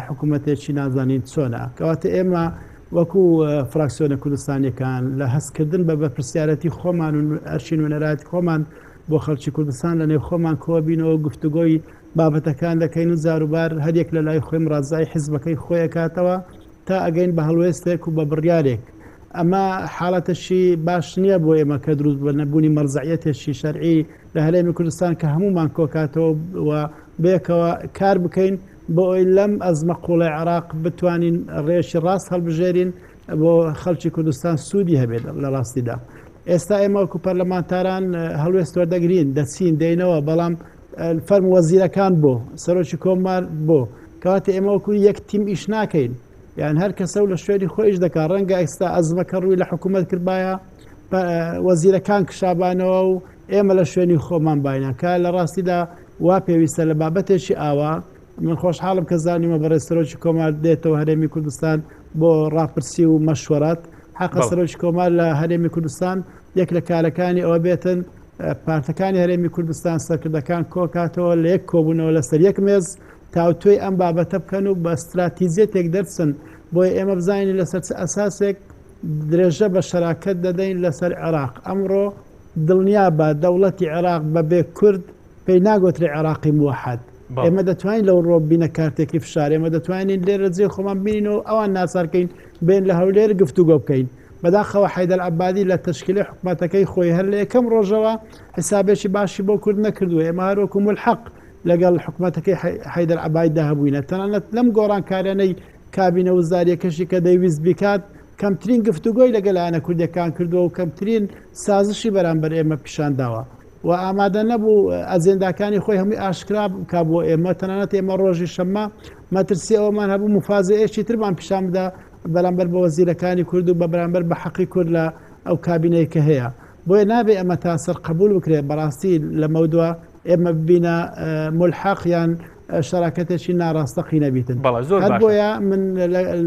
حکوومەتێکی نازانین چۆنە. کەواتە ئێمە وەکو فراکسیۆنە کوردستانیەکان لە هەستکردن بە بەرپرسیارەتی خۆمان و ئەرکی نوێنەرایەتی خۆمان بۆ خەڵکی کوردستان لە نێو خۆمان کۆبینەوە گفتوگۆی بابەتەکان دەکەین و جاروبار هەریەک لە لای خۆی مڕازای حزبەکەی خۆی ئەکاتەوە تا ئەگەین بە هەڵوێستێک و بە بڕیارێک. ئەمە حاڵەتەشی باش نییە بۆ ئێمە کە دروست بە نەبوونی مەرجەعیەتێکی شەرعی لە هەرێمی کوردستان کە هەموومان کۆکاتەوە و بەیەکەوە کار بکەین بۆ ئەوەی لەم ئەزمە قوڵەی عێراق بتوانین ڕێیەکی ڕاست هەڵبژێرین بۆ خەڵکی کوردستان سوودی هەبێت لە ڕاستیدا ئێستا ئێمە وەکو پەرلەمانتاران هەڵوێست وەردەگرین دەچین دێینەوە بەڵام فەرم وەزیرەکان بۆ سەرۆکی کۆمار بۆ کەواتە ئێمە وەکو یەک تیم ئیش ناکەین یان هەر کەسە و لە شوێنی خۆیش دەکات ڕەنگە ئێستا ئەزمەکە ڕووی لە حکوومەت کردبایە وەزیرەکان کشابانەوە و ئێمە لە شوێنی خۆمان باینە کە لە ڕاستیدا وا پێویستە لە بابەتێکی ئاوا من خۆشحاڵم کە زانیمە بەڕێز سەرۆکی کۆمار دێتەوە هەرێمی کوردستان. بۆ ڕاپرسی و مەشوەرەت، حەقە سەرۆکی کۆمار لە هەرێمی کوردستان یەک لە کارەکانی ئەوە بێتن پارتەکانی هەرێمی کوردستان سەرکردەکان کۆکاتەوە لە یەک کۆبوونەوە لەسەر یەک مێز تاوتوێی ئەم بابەتە بکەن و بە ستراتیجیەتێک دەرچن بۆیە ئێمە بزانین لەسەر چ ئەساسێک درێژە بە شەراکەت دەدەین لەسەر عێراق. ئەمڕۆ دڵنیابە دەوڵەتی عێراق بەبێ کورد پێی ناگۆترێ عێراقی موەحەد. ئێمە دەتوانین لەو ڕووە ببینە کارتێکی فشار، ئێمە دەتوانین لێرە جێی خۆمان ببینین و ئەوان ناچار کەین بێن لە هەولێر گفتوگۆ بکەین. بەداخەوە حەیدەر عەبادی لە تەشکیلەی حکومەتەکەی خۆی هەر لە یەکەم ڕۆژەوە حیسابێکی باشی بۆ کورد نەکردووە. ئێمە هەر وەکوو مولحەق لەگەڵ حکومەتەکەی حەیدەر عەبادیدا هەبووینە. تەنانەت لەم گۆڕانکاریانەی کابینە وزارییەکەشی کە دەیویست بیکات، کەمترین گفتوگۆی لەگەل لایەنە کوردییەکان کردووە و کەمترین سازشی بەرامبەر ئێمە پیشان داوە و ئامادە نەبوو ئەجێنداکانی خۆی هەمووی ئاشکرا بکا بۆ ئێمە. تەنانەت ئێمە ڕۆژی شەممە مەترسی ئەوەمان هەبوو موفاجەئەیەکی ترمان پیشان بدا بەرامبەر بە وەزیرەکانی کورد و بە بەرامبەر بە حەقی کورد لە ئەو کابینەی کە هەیە. بۆیە نابێ ئەمە تا سەر قەبوول بکرێت. بەڕاستی لەمەودوا ئێمە ببینە مولحەق یان شەراکەتێکی ناڕاستەقینە بیتن. بەڵێ زۆر هەر باشە. بۆیە من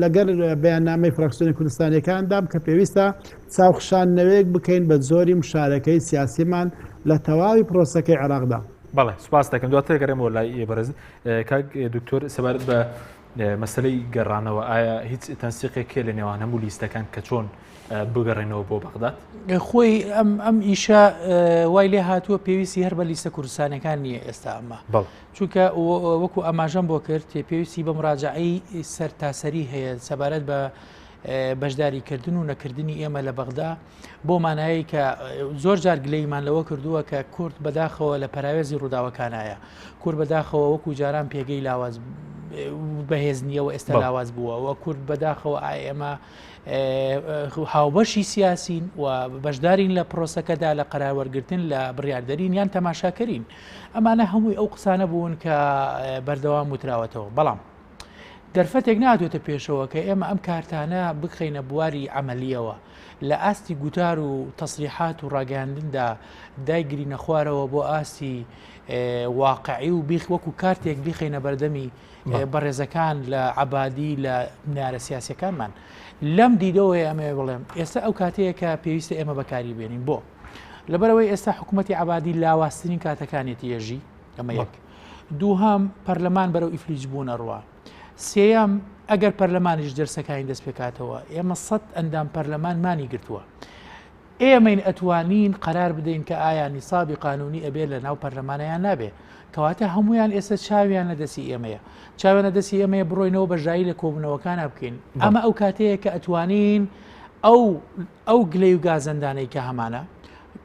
لەگەر بەیاننامەی فراکسیۆنی کوردستانیەکاندام کە پێویستە چاوخشاندنەوەیەک بکەین بە جۆری مشارەکەی سیاسیمان لە تەواوی پرۆسەکەی عێراقدا. بەڵێ سوپاس دەکەم. دواتر دەگەڕێمەوە لای بەڕێز کاک دکتۆر سەبارەت بە مەسەلەی گەڕانەوە ئایا هیچ تەنسیقێک هەیە لە نێوان هەموو لیستەکان کە چۆن بگەڕێنەوە بۆ بەغداد؟ خۆی ئەم ئەم ئیشە وای لێ هاتووە پێویستی هەر بە لیستە کوردستانەکان نییە ئێستا ئەمە چونکە وەکو ئاماژەم بۆ کرد پێویستی بە مراجعەی سەرتاسەری هەیە سەبارەت بە بەشداریکردن و نەکردنی ئێمە لە بەغدا بۆ مانایەی کە زۆر جار گلەیمان لەوە کردووە کە کورد بەداخەوە لە پەراوێزی ڕووداوەکانایە کورد بەداخەوە وەکو جاران پێگەی لاواز بەهێز نییەوە ئێستا لاواز بووە و کورد بەداخەوە ئێمە هاوبەشی سیاسین و بەشدارین لە پرۆسەکەدا لە قەراوەرگتن لە بڕاردەرین یان تەماشاکەرین ئەمانە هەمووی ئەو قسانە بوون کە بەردەوام وتراوەتەوە بەڵام دەرفەتێک نهاتۆتە پێشەوە کە ئێمە ئەم کارتانە بخەینە بواری عملیەوە لە ئاستی گوتار و تەسریحات و ڕاگەیاندندا دایگرینە خوارەوە بۆ ئاستی واقعی و بیخ وەکو کارتێک بیخەینە بەردەمی بەڕێزەکان لە عەبادی لە نارە سیاسەکانمان لەم دیدەوەی ئەمێ بڵێم ئێستا ئەو کاتەیە کە پێویستە ئێمە بەکاری بێنین بۆ لەبەرەوەی ئێستا حکوومەتتی عبادی لاوازترین کاتەکانێتی ێژی ئەمە یەک دووهام پەرلەمان بەرەو ئیفلیج بوون ئەڕوا سێیەم ئەگەر پەرلەمانیش جەلسەکانی دەست پێکاتەوە ئێمە سەد ئەندام پەرلەمانمانی گرتووە ئێمەین ئەتوانین قەرار بدەین کە ئایا نیسابی قانونی ئەبێ لە ناو پەرلەمانە یان نابێ کەواتە هەمویان ئێستا چاویان لە دەستی ئێمەیە چاویان لە دەستی ئێمەیە بڕۆینەوە بەشداری لە کۆبوونەوەکانە بکەین ئەمە ئەو کاتەیە کە ئەتوانین ئەو ئەو گلەی و گازەندانەی کە هەمانە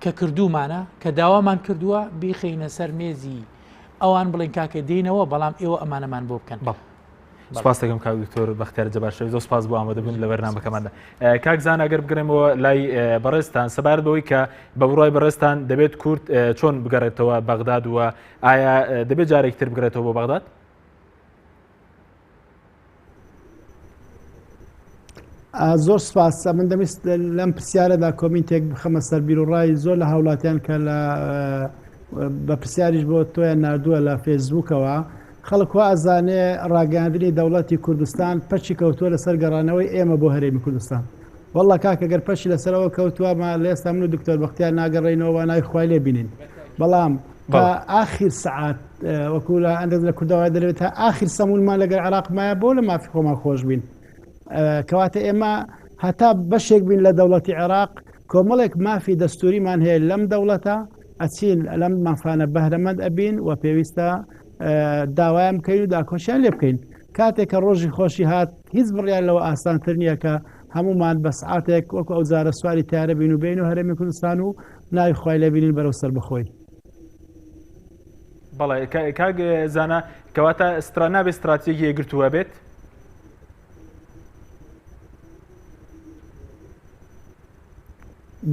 کە کردوومانە کە داوامان کردووە بیخەینە سەر مێزی ئەوان بڵێن کاکە دێینەوە بەڵام ئێوە ئەمانەمان بۆ بکەن. بەڵێ سپاس دەکەم کاک دکتۆر بەختیار جەبار شەوی زۆر سپاس بۆ ئامادەبوون لە بەرنامەکەماندا کاک زان ئەگەر بگەڕێمەوە لای بەڕێزتان سەبارەت بەوەی کە بە بڕوای بەڕێزتان دەبێت کورد چۆن بگەڕێتەوە بەغداد و ئایا دەبێت جارێکی تر بگەڕێتەوە بۆ بەغداد؟ زۆر سپاس من دەمویست لەم پرسیارەدا کۆمینتێک بخەمە سەر بیرروڕای زۆر لە هاوڵاتیان کە لە بە پرسیاریش بۆ تۆیان نردووە لە فێسبوکەوە خەڵک وا ئەزانێ ڕاگەاندنی دەوڵەتی کوردستان پەچی کەوتووە لەسەر گەڕانەوەی ئێمە بۆ هەرێمی کوردستان والله کاکە گەر پەچی لەسەرەوە کەوتووە ما لە ئێستا من و دکتۆر بەختیار ناگەڕێینەوە وا ناوی خوای لێ بینین بەڵام تا ئاخیر سەعات وەکو لە ئەندێک لە کوردەوە دەرێت تا ئاخیر سەمونمان لەگەر عێراق مایە بۆ لە مافی خۆمان خۆش بین کەواتە ئێمە هەتا بەشێک بین لە دەوڵەتی عێراق کۆمەڵێک مافی دەستوریمان هەیە لەم دەوڵەتە ئەچین لەم مافانە بەهرەمەند ئەبین و پێویستە داوایان بکەین و داکۆشیان لێ بکەین کاتێک کە ڕۆژی خۆشی هات هیچ بڕیار لەوە ئاسانتر نییە کە هەمومان بە سعاتێک وەکو ئەو جارە سواری تارە بین و بین و هەرێمی کوردستان و ناوی خوای لێ بینین بەرەو سەربەخۆی. بەڵێ کاک زانا کەواتە سترا نابێت ستراتیژی یەکگرتوو هەبێت؟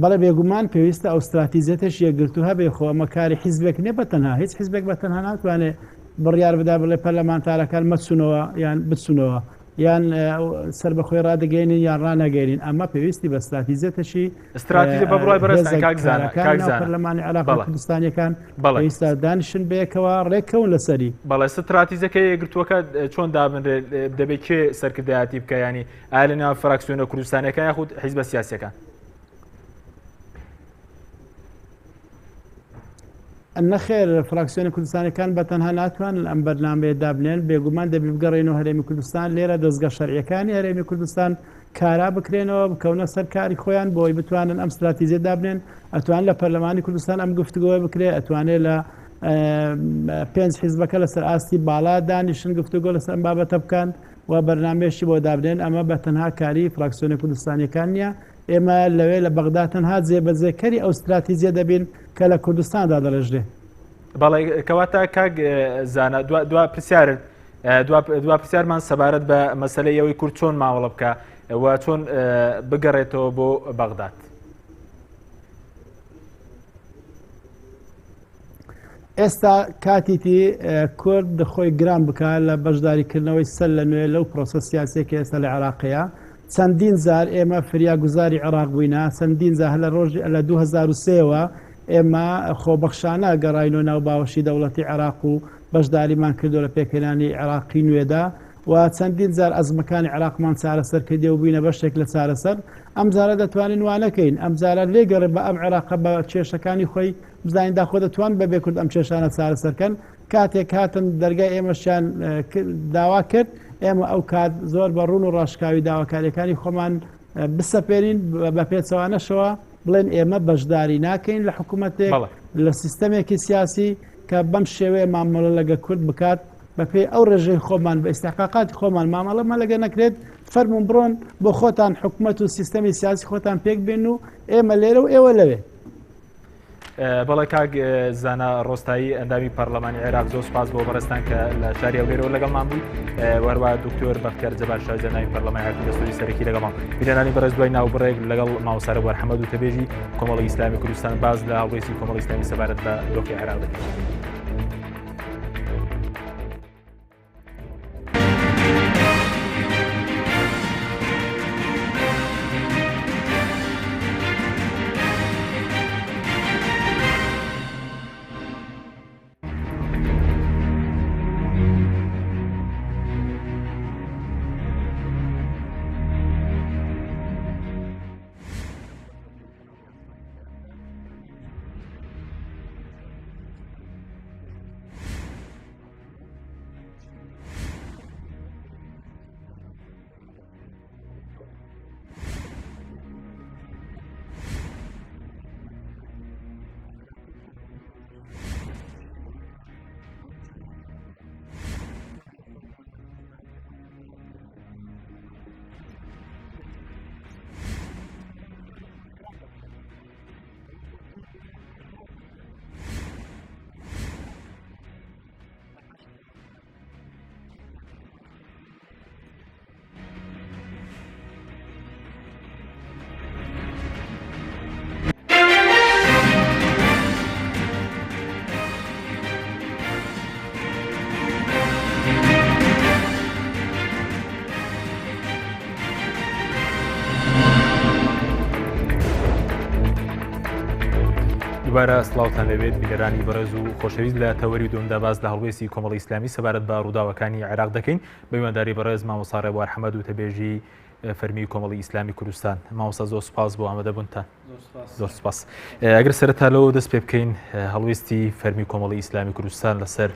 بەڵێ بێگومان پێویستە ئەو ستراتیزیەتەش یەکگرتوو هەبێ خۆ ئەمە کاری حیزبێک نییە بە تەنها هیچ حیزبێک بە تەنها ناتوانێت بڕیار بدا بڵێ پەرلەمانتارەکان مەچونەوە یان بچونەوە. یان سەربەخۆی ڕادەگەیەنین یان ڕاناگەیەنین، ئەمە پێویستی بە ستراتیجیەتەکی ستراتیجە بە بڕوای بەڕێزتان هێزە کاک زانا کاراکانی کاک ناو زانا پەرلەمانی عێراق و بەڵێ کوردستانیەکان بەڵێ پێویستە دانیشن بەیەکەوە ڕێککەون لەسەری. بەڵێ ستراتیجەکە یەکگرتووەکە چۆن دابنرێت دەبێت کێ سەرکردایەتی بکا یانی ئایا لە نێوان فراکسیۆنە کوردستانیەکان یاخود حیزبە سیاسیەکان؟ نەخێر فراکسیۆنە کوردستانەکان بە تەنها ناتوانن ئەم بەرنامەیە دابنێن، بێگومان دەبی بگەڕێنەوە هەرێمی کوردستان، لێرە دەزگا شەرعیەکانی هەرێمی کوردستان کارا بکرێنەوە، بکەونە سەر کاری خۆیان بۆی بتوانن ئەم ستراتیجیە دابنێن، ئەتوان لە پەرلەمانی کوردستان ئەم گفتوگۆیە بکرێ، ئەتوانێ لە پێنج حیزبەکە لەسەر ئاستی باڵا دانیشن گفتوگۆ لەسەر ئەم بابەتە بکەن و بەرنامەیەشی بۆ دابنێن، ئەمە بە تەنها کاری فراکسیۆنە کوردستانیەکان نییە، ئێمە لەوێ لە بەغدا تەنها جێبەجێکەری ئەو ستراتیجیە دەبین کە لە کوردستان دادەڕێژرێ. بەڵێ کەواتە کاک زانا دوا پرسیارت دوا پرسیارمان سەبارەت بە مەسلەی ئەوەی کورد چۆن مامەڵە بکە و چۆن بگەڕێتەوە بۆ بەغداد. ئێستا کاتیتی کورد خۆی گران بکە لە بەشداریکردنەوەی سەر لە نوێ لەو پرۆسە سیاسیە کە ئێستا لە عێراقەیە چەندین جار ئێمە فریا گوزاری عێراق بووینە چەندین جار لە ڕۆژ لە 2023ەوە ئێمە خۆبەخشانە گەڕاینەوە ناو باوەشی دەوڵەتی عێراق و بەشداریمان کردو لە پێکهێنانی عێراقی نوێدا و چەندین جار ئەزمەکانی عێراقمان چارەسەر کردی و بووینە بەشێک لە چارەسەر ئەمجارە دەتوانین وا نەکەین ئەمجارە لێگەڕێ بە ئەم عێراقە بە کێشەکانی خۆی بزانین داخۆ دەتوان بەبێ کورد ئەم کێشانە چارەسەر کەن کاتێک هاتن دەرگای ئێمەشیان داوا کرد ئێمە ئەو کات زۆر بە ڕوون و ڕاشکاوی داواکاریەکانی خۆمان بسەپێنین بە پێچەوانەشەوە بڵێن ئێمە بەشداری ناکەین لە حکوومەتێک لە سیستەمێکی سیاسی کە بەم شێوەیە مامەڵە لەگە کورد بکات بەپێی ئەو ڕێژەی خۆمان بە ئیسحقاقاتی خۆمان مامەڵەمان لەگە نەکرێت فەرمونون بڕۆن بۆ خۆتان حکوومەت و سیستەمی سیاسی خۆتان پێک بێن و ئێمە لێرە و ئێوە لەوێ. بەڵێ کاک زانا ڕۆستایی ئەندامی پەرلەمانی عێراق زۆر سپاس بۆ بەڕێزتان کە لە شاری هەولێرەوە لەگەڵمان بووی وەروە دکتۆر بەختیار جەبار شاویز ئەندامی پەرلەمانی عێراق دەستوری سەرەکی لەگەڵمان بینەرانی بەڕێز دوای ناوبڕێک لەگەڵ مامۆستا ڕێبوار حەمەد و تەبێژی کۆمەڵی ئیسلامی کوردستان باز لە هەڵوێستی کۆمەڵی ئیسلامی سەبارەت بە دۆخی عێراق دەکەین. دووبارە سڵاوتان لێبێت بینەرانی بەڕێز و خۆشەویست لە تەوەری دومدا باس لە هەڵوێستی کۆمەڵی ئیسلامی سەبارەت بە ڕووداوەکانی عێراق دەکەین بە میوانداری بەڕێز مامۆستا ڕێبوار حەمەد و تەبێژی فەرمی کۆمەڵی ئیسلامی کوردستان مامۆستا زۆر سپاس بۆ ئامادەبوونتان زۆر سپاس ئەگەر سەرەتا لەوە دەست پێ بکەین هەڵوێستی فەرمی کۆمەڵی ئیسلامی کوردستان لەسەر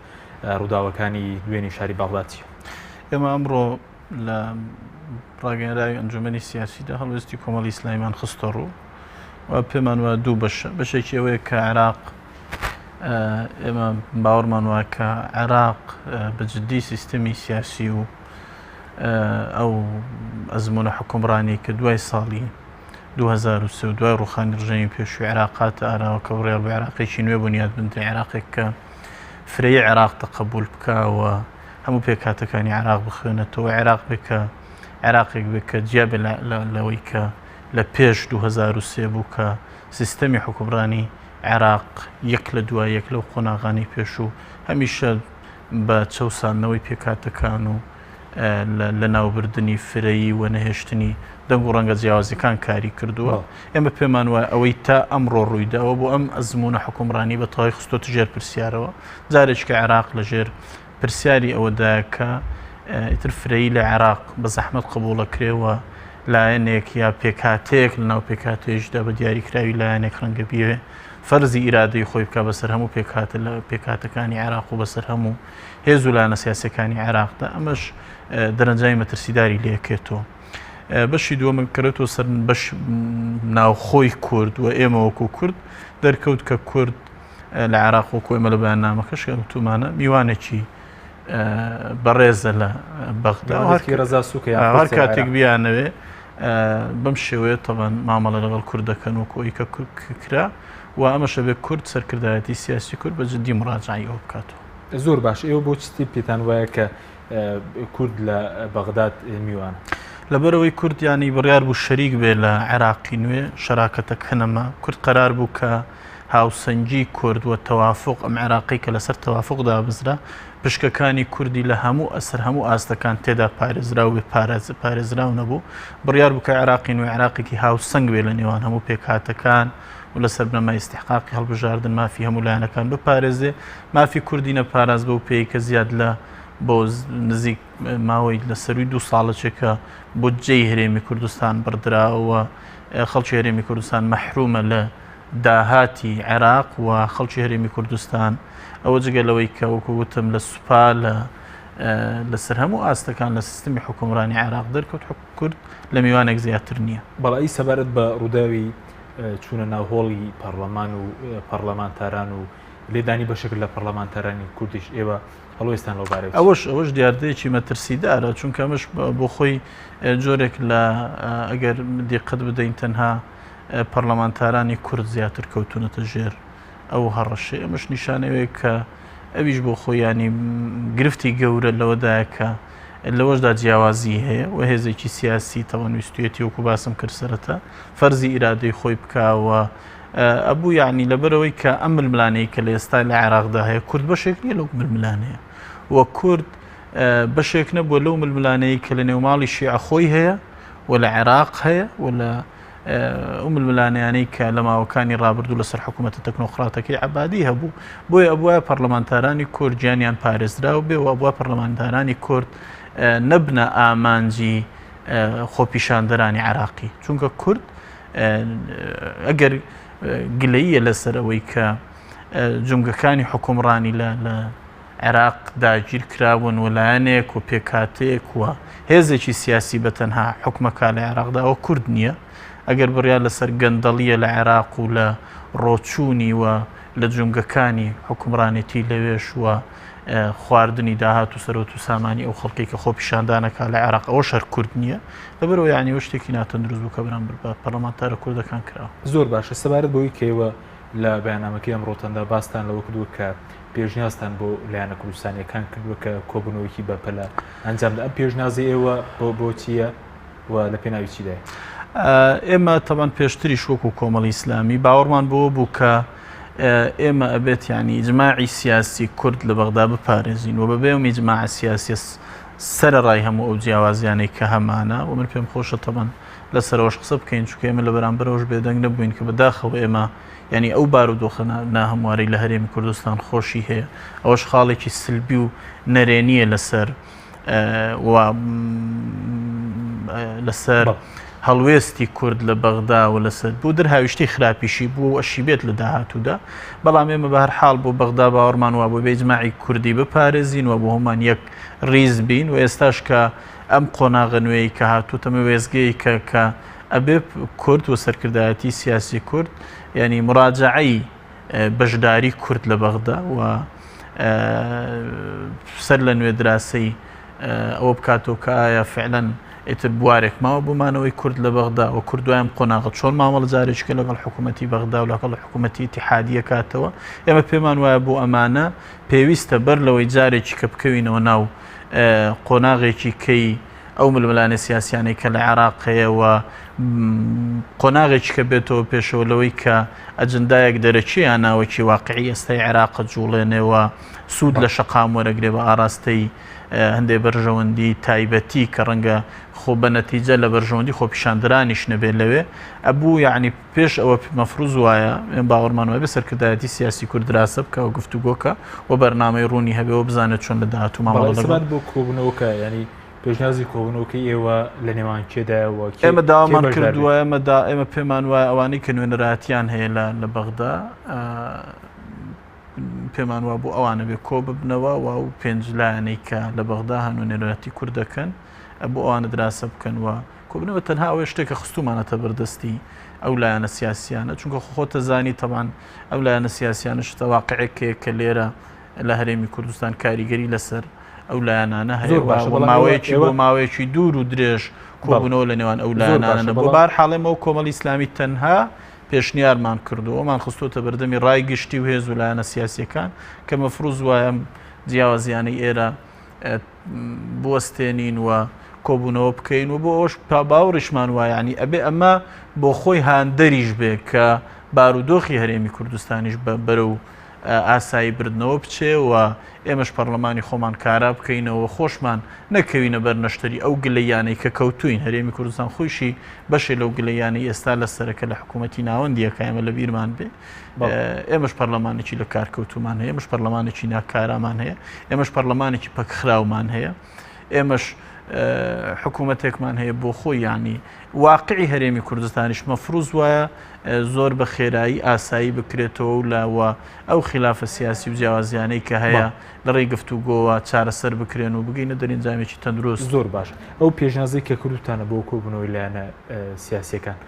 ڕووداوەکانی دوێنی شاری بەغداد چیە؟ ئێمە ئەمڕۆ لە ڕاگەنراوی ئەنجومەنی سیاسیدا هەڵوێستی کۆمەڵی ئیسلامیمان خستە ڕوو و پێمان وایە دوو بەشە بەشێکی ئەوەیە کە عێراق ئێمە باوەڕمان وایە کە عێراق بە جددی سیستەمی سیاسی و ئەو ئەزمونە حکومڕانی کە دوای ساڵی 2003 و دوای ڕوخانی ڕژێمی پێشووی عێراق هاتە ئاراوە کە بڕیار بوو عێراقێکی نوێ بنیات بنرێ عێراقێک کە فرەیی عێراق تەقەبول بکا و هەموو پێکهاتەکانی عێراق بخوێنێتەوە عێراق بێ کە عێراقێک بێ کە جیا بێ لەوەی کە لە پێش 2003 بوو کە سیستەمی حکومڕانی عێراق یەک لە دوای یەک لەو قۆناغانەی پێشوو هەمیشە بە چەوساندنەوەی پێکهاتەکان و. لەناوبردنی فرەیی و نەهێشتنی دەنگ و ڕەنگە جیاوازەکان کاری کردووە. ئێمە پێمان وایە ئەوەی تا ئەمڕۆ ڕوویداوە بۆ ئەم ئەزموونە حوکمڕانی بە تەواوی خستۆتە ژێر پرسیارەوە. جارێکی کە عێراق لە ژێر پرسیاری ئەوەدایە کە ئیتر فرەیی لە عێراق بە زەحمەت قبوڵەکرێ و لایەنێک یا پێکهاتەیەک لە ناو پێکهاتەیەشدا بە دیاریکراوی لایەنێک ڕەنگە بیەوێ فەرزی ئیرادەی خۆی بکا بەسەر هەموو پێکهاتە لە پێکهاتەکانی عێراق و بەسەر هەموو هێز و لایەنە سیاسەکانی عێراقدا ئەمەش دەرەنجامی مەترسیداری لێکێتەوە. بەشی دووەم کرێتەوە سەر بەش ناوخۆی کورد و ئێمە وەکو کورد دەرکەوت کە کورد لە عێراق وەکو ئێمە لە بەیاننامەکەش وتومانە میوانێکی بەڕێزە لە بەغدا هەر کاتێک بیانەوێ بەم شێوەیە تەبەن مامەڵە لەگەڵ کورد دەکەن وەکو ئەوی کە کرا و ئەمەشە بێ کورد سەرکردایەتی سیاسی کورد بە جدی مراجعی ئەو بکاتەوە. زۆر باش ئێوە بۆ چی پێتان وایە کە کورد لە بەغداد میوانە؟ لەبەرئەوەی کورد یانی بڕیار بوو شەریک بێ لە عێراقی نوێ، شەراکەتەکە نەما، کورد قەرار بوو کە هاوسەنگی کورد و تەوافوق، ئەم عێراقەی کە لەسەر تەوافوق دامەزرا، پشکەکانی کوردی لە هەموو ئەسەر هەموو ئاستەکان تێدا پارێزراو بێ پارێزراو نەبوو، بڕیار بوو کە عێراقی نوێ عێراقێکی هاوسەنگ بێ لە نێوان هەموو پێکهاتەکان و لەسەر بنەمای ئیستحقاقی هەڵبژاردن مافی هەموو لایەنەکان بپارێزێ، مافی کوردی نەپاراست بەو پێی کە زیاد لە بۆ نزیک ماوەی لە سەروی دوو ساڵەچێکە بودجەی هەرێمی کوردستان بڕدراوە خەڵکی هەرێمی کوردستان مەحرومە لە داهاتی عێراق و خەڵکی هەرێمی کوردستان ئەوە جگە لەوەی کە وەکو وتم لە سوپا لە لەسەر هەموو ئاستەکان لە سیستمی حکومڕانی عێراق دەرکەوت کورد لە میوانێک زیاتر نییە. بەڵی سەبارەت بە ڕووداوی چوونە ناو هۆڵی پەڕلەمان و پەڕلەمانتاران و لێدانی بەشێک لە پەڕلەمانتارانی کوردیش ئێوە هەڵوێستان لەو بارەیەوە چییە؟ ئەوەش ئەوەش دیاردەیەکی مەترسیدارە چونکە ئەمەش بۆ خۆی جۆرێک لە ئەگەر دیقەت بدەین تەنها پەرلەمانتارانی کورد زیاتر کەوتونەتە ژێر ئەو هەڕەشەی ئەمەش نیشانەوەیە کە ئەویش بۆ خۆیانی گرفتی گەورە لەوەدایە کە لەوەشدا جیاوازی هەیە و هێزێکی سیاسی تەوان ویستویەتی وەکو باسم کرد سەرەتا فەرزی ئیرادەی خۆی بکاوە ئەبوو یعنی لەبەرەوەی کە ئەم ململانەی کە لە ئێستا لە عێراقدا هەیە کورد بەشێک نییە لەو ململانەیە و کورد بەشێک نەبووە لەو ململانەی کە لە نێوماڵی شیعە خۆی هەیە و لە عێراق هەیە و لە ئەو ململانێیانەی کە لە ماوەکانی ڕابردوو لەسەر حکوومەتە تەکنۆقراتەکەی عەبادی هەبوو، بۆیە ئەبوایە پەرلەمانتارانی کورد گیانیان پارێزراو بێ و ئەبوا پەرلەمانتارانی کورد نەبنە ئامانجی خۆپیشاندەرانی عێراقی، چونکە کورد ئەگەر گلەییە لەسەر ئەوەی کە جومگەکانی حکومڕانی لە عێراق داگیر کراون و لایەنێک و پێکهاتەیەک و هێزێکی سیاسی بە تەنها حوکمەکا لە عێراقدا ئەوە کورد نییە. ئەگەر بڕیار لەسەر گەندەڵییە لە عێراق و لە ڕۆچوونی و لە جومگەکانی حوکمڕانێتی لەوێش و خواردنی داهات و سەرۆت و سامانی ئەو خەڵکەی کە خۆپیشاندانەکا لە عێراق ئەوەش هەر کورد نییە. لەبەرئەوە یانی ئەوە شتێکی ناتەندروست بوو کە بەرامبەر بە پەرلەمانتارە کوردەکان کراوە. زۆر باشە سەبارەت بەوەی کە ئێوە لە بەیاننامەکەی ئەمڕۆتاندا باستان لەوە کردووە کە پێشنیازتان بۆ لایەنە کوردستانییەکان کردووە کە کۆبوونەوەیەکی بەپەلە ئەنجام بدەن، ئەم پێشنیازەی ئێوە بۆ بۆ چییە و لە پێناوی چیدایە؟ ئێمە تەبعەن پێشتریش وەکو کۆمەڵی ئیسلامی باوەڕمان بەوە بوو کە ئێمە ئەبێت یانی ئیجماعی سیاسی کورد لە بەغدا بپارێزین و بەبێ ئەم ئیجماعە سیاسیە سەرەڕای هەموو ئەو جیاوازیانەی کە هەمانە و من پێم خۆشە تەبعەن لەسەرەوەش قسە بکەین چونکە ئێمە لە بەرامبەرەوەش بێدەنگ نەبووین کە بەداخەوە ئێمە یانی ئەو بارودۆخە ناهەموارەی لە هەرێمی کوردستان خۆشی هەیە ئەوەش خاڵێکی سلبی و نەرێنیە لەسەر و لەسەر هەڵوێستی کورد لە بەغدا و لەسەر بۆ دەرهاویشتەی خراپیشی بوو و ئەشی بێت لە داهاتوودا بەڵام ئێمە بە هەر حاڵ بۆ بەغدا باوەڕمان وابوو بێ ئیجماعی کوردی بپارێزین و بۆ هەمان یەک ڕیز بین و ئێستاش کە ئەم قۆناغە نوێی کە هاتووتەمە وێستگەی کە کە ئەبێ کورد و سەرکردایەتی سیاسی کورد یعنی مراجعەی بەشداری کورد لە بەغدا و سەر لە نوێ دراسەی ئەوە بکاتەوە کە ئایا فعلەن ئیتر بوارێک ماوە بۆ مانەوەی کورد لە بەغدا و کورد دوای ئەم قۆناغە چۆن مامەڵە جارێکیکە لەگەڵ حکوومەتی بەغدا و لەگەڵ حکوومەتی ئیتیحادیە کاتەوە ئێمە پێمان وایە بۆ ئەمانە پێویستە بەر لەوەی جارێکی کە بکەوینەوە ناو قۆناغێکی کەی ئەو ململانێ سیاسیانەی کە لە عێراق هەیە و قۆناغێکی کە بێتەوە پێشەوە لەوەی کە ئەجندایەک دەرەکی یان ناوەکی واقعی ئێستای عێراق جوڵێنێ و سوود لە شەقام وەرەگرێ بە ئاراستەی هەندێ بەرژەوەندی تایبەتی کە ڕەنگە خۆ بە نەتیجە لە بەرژەوەندی خۆپیشاندرانیش نەبێت لەوێ ئەبوو یعنی پێش ئەوە مەفروز وایە ئێمە باوەڕمان وایە سەرکردایەتی سیاسی کورد دراسە بکە و گفتوگۆکە و بەرنامەی ڕوونی هەبێ و بزانێت چۆن لە داهاتوو مامەڵە لەگەڵ بۆ کۆبوونەوەکە ینی پێشنیازی کۆبوونەوەکەی ئێوە لە نێوان کێدایە و ئێمە داوامان کردووە ئێمە دا ئێمە پێمان وایە ئەوانەی کە نوێنەراتیان هەیە لە لە بەغدا پێمان وا بوو ئەوانە بێ کۆ ببنەوە و ئەو پێنج لایەنەی کە لە بەغدا هەن و نوێنەراتی کورد دەکەن بۆ ئەوانە دراسە بکەن و کۆبنەوە تەنها ئەوەیە شتێکە خستومانەتە بەردەستی ئەو لایەنە سیاسیانە چونکە خۆتە زانی تەبان ئەو لایەنە سیاسیانە شتە واقعێکەیە کە لێرە لە هەرێمی کوردستان کاریگەری لەسەر ئەو لایەنانە هەیە باشە ماوەیەکی بۆ ماوەیەکی دوور و درێژ کۆبوونەوە لە نێوان ئەو لایەنانە نەبوو بار حاڵێمەوە کۆمەڵی ئیسلامی تەنها پێشنیارمان کردووەمان خستۆتە بەردەمی ڕای گشتی و هێز و لایەنە سیاسیەکان کە مەفروز وایە جیاوازیانەی ئێرە بوەستێنین و کۆبوونەوە بکەین و بۆ ئەوش باوەڕیشمان وایە ینی ئەبێ ئەمە بۆ خۆی هاندەریش بێ کە بارودۆخی هەرێمی کوردستانیش بە بەرەو ئاسایی بردنەوە بچێ و ئێمەش پەرلەمانی خۆمان کارا بکەینەوە خۆشمان نەکەوینە بەر نەشتەری ئەو گلەیانەی کە کەوتوین هەرێمی کوردستان خۆیشی بەشێ لەو گلەیانەی ئێستا لەسەرەکە لە حکوومەتی ناوەندیەکە ئێمە لە بیرمان بێ ئێمەش پەرلەمانێکی لە کارکەوتومان هەیە ئێمەش پەرلەمانێکی ناکارامان هەیە ئێمەش پەرلەمانێکی پەکخراومان هەیە ئێمەش حکوومەتێکمان هەیە بۆ خۆی ینی واقعی هەرێمی کوردستانیش مەفروز وایە زۆر بە خێرایی ئاسایی بکرێتەوە و لاوە ئەو خلافە سیاسی و جیاوازیانەی کە هەیە لە ڕێی گفتوگۆوە چارەسەر بکرێن و بگەینە دەرەنجامێکی تەندروست. زۆر باش ئەو پێشنیازەی کە کردوتانە بۆ کۆبوونەوەی لایەنە سیاسیەکان